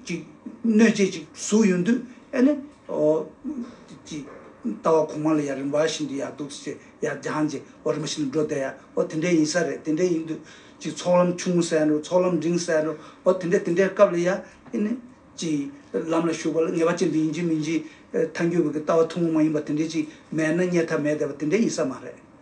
ཅིག་གནོད་བྱེད་ཅིག་ཟུག་ཡོང་དུས། ཨ་ནི་འོ་ཅིག་ལྟ་བ་གོང་མ་ལ་ཡར་རིམ་པ་བཞིན་དུ་ཡར་འདུག་སེ་ཡར་སྦྱངས་བྱས། འོ་རིམ་པ་བཞིན་དུ་འགྲོ་བསྡད་ཡ། འོ་དེ་འདྲ་ཡིན་ས་རེད། དེ་འདྲ་ཡིན་དུས་ཅིག་ཚོགས་ལམ་ཆུང་ཟེར་ཡ་འགྲོ། ཚོགས་ལམ་འབྲིང་ཟེར་ཡ་འགྲོ། འོ་དེ་འདྲ་དེ་འདྲའི་སྐབས་ལ་ཡ། ཨ་ནི་ཅིག་ལམ་ལ་ཞུགས་པ་ལ་ངེས་པ་ཅན་དུ་ཡིན་གཅིག་མིན་གཅིག་ཐལ་འགྱུར་བ་གི་ལྟ་བ་ཐུན་མོང་མ་ཡིན་པ་དེ་འདྲ་ཅིག་མེད་ན་རྙེད་ཐབས་མེད་བསྡད་པ་དེ་འདྲ་ཡིན་ས་མ་རེད།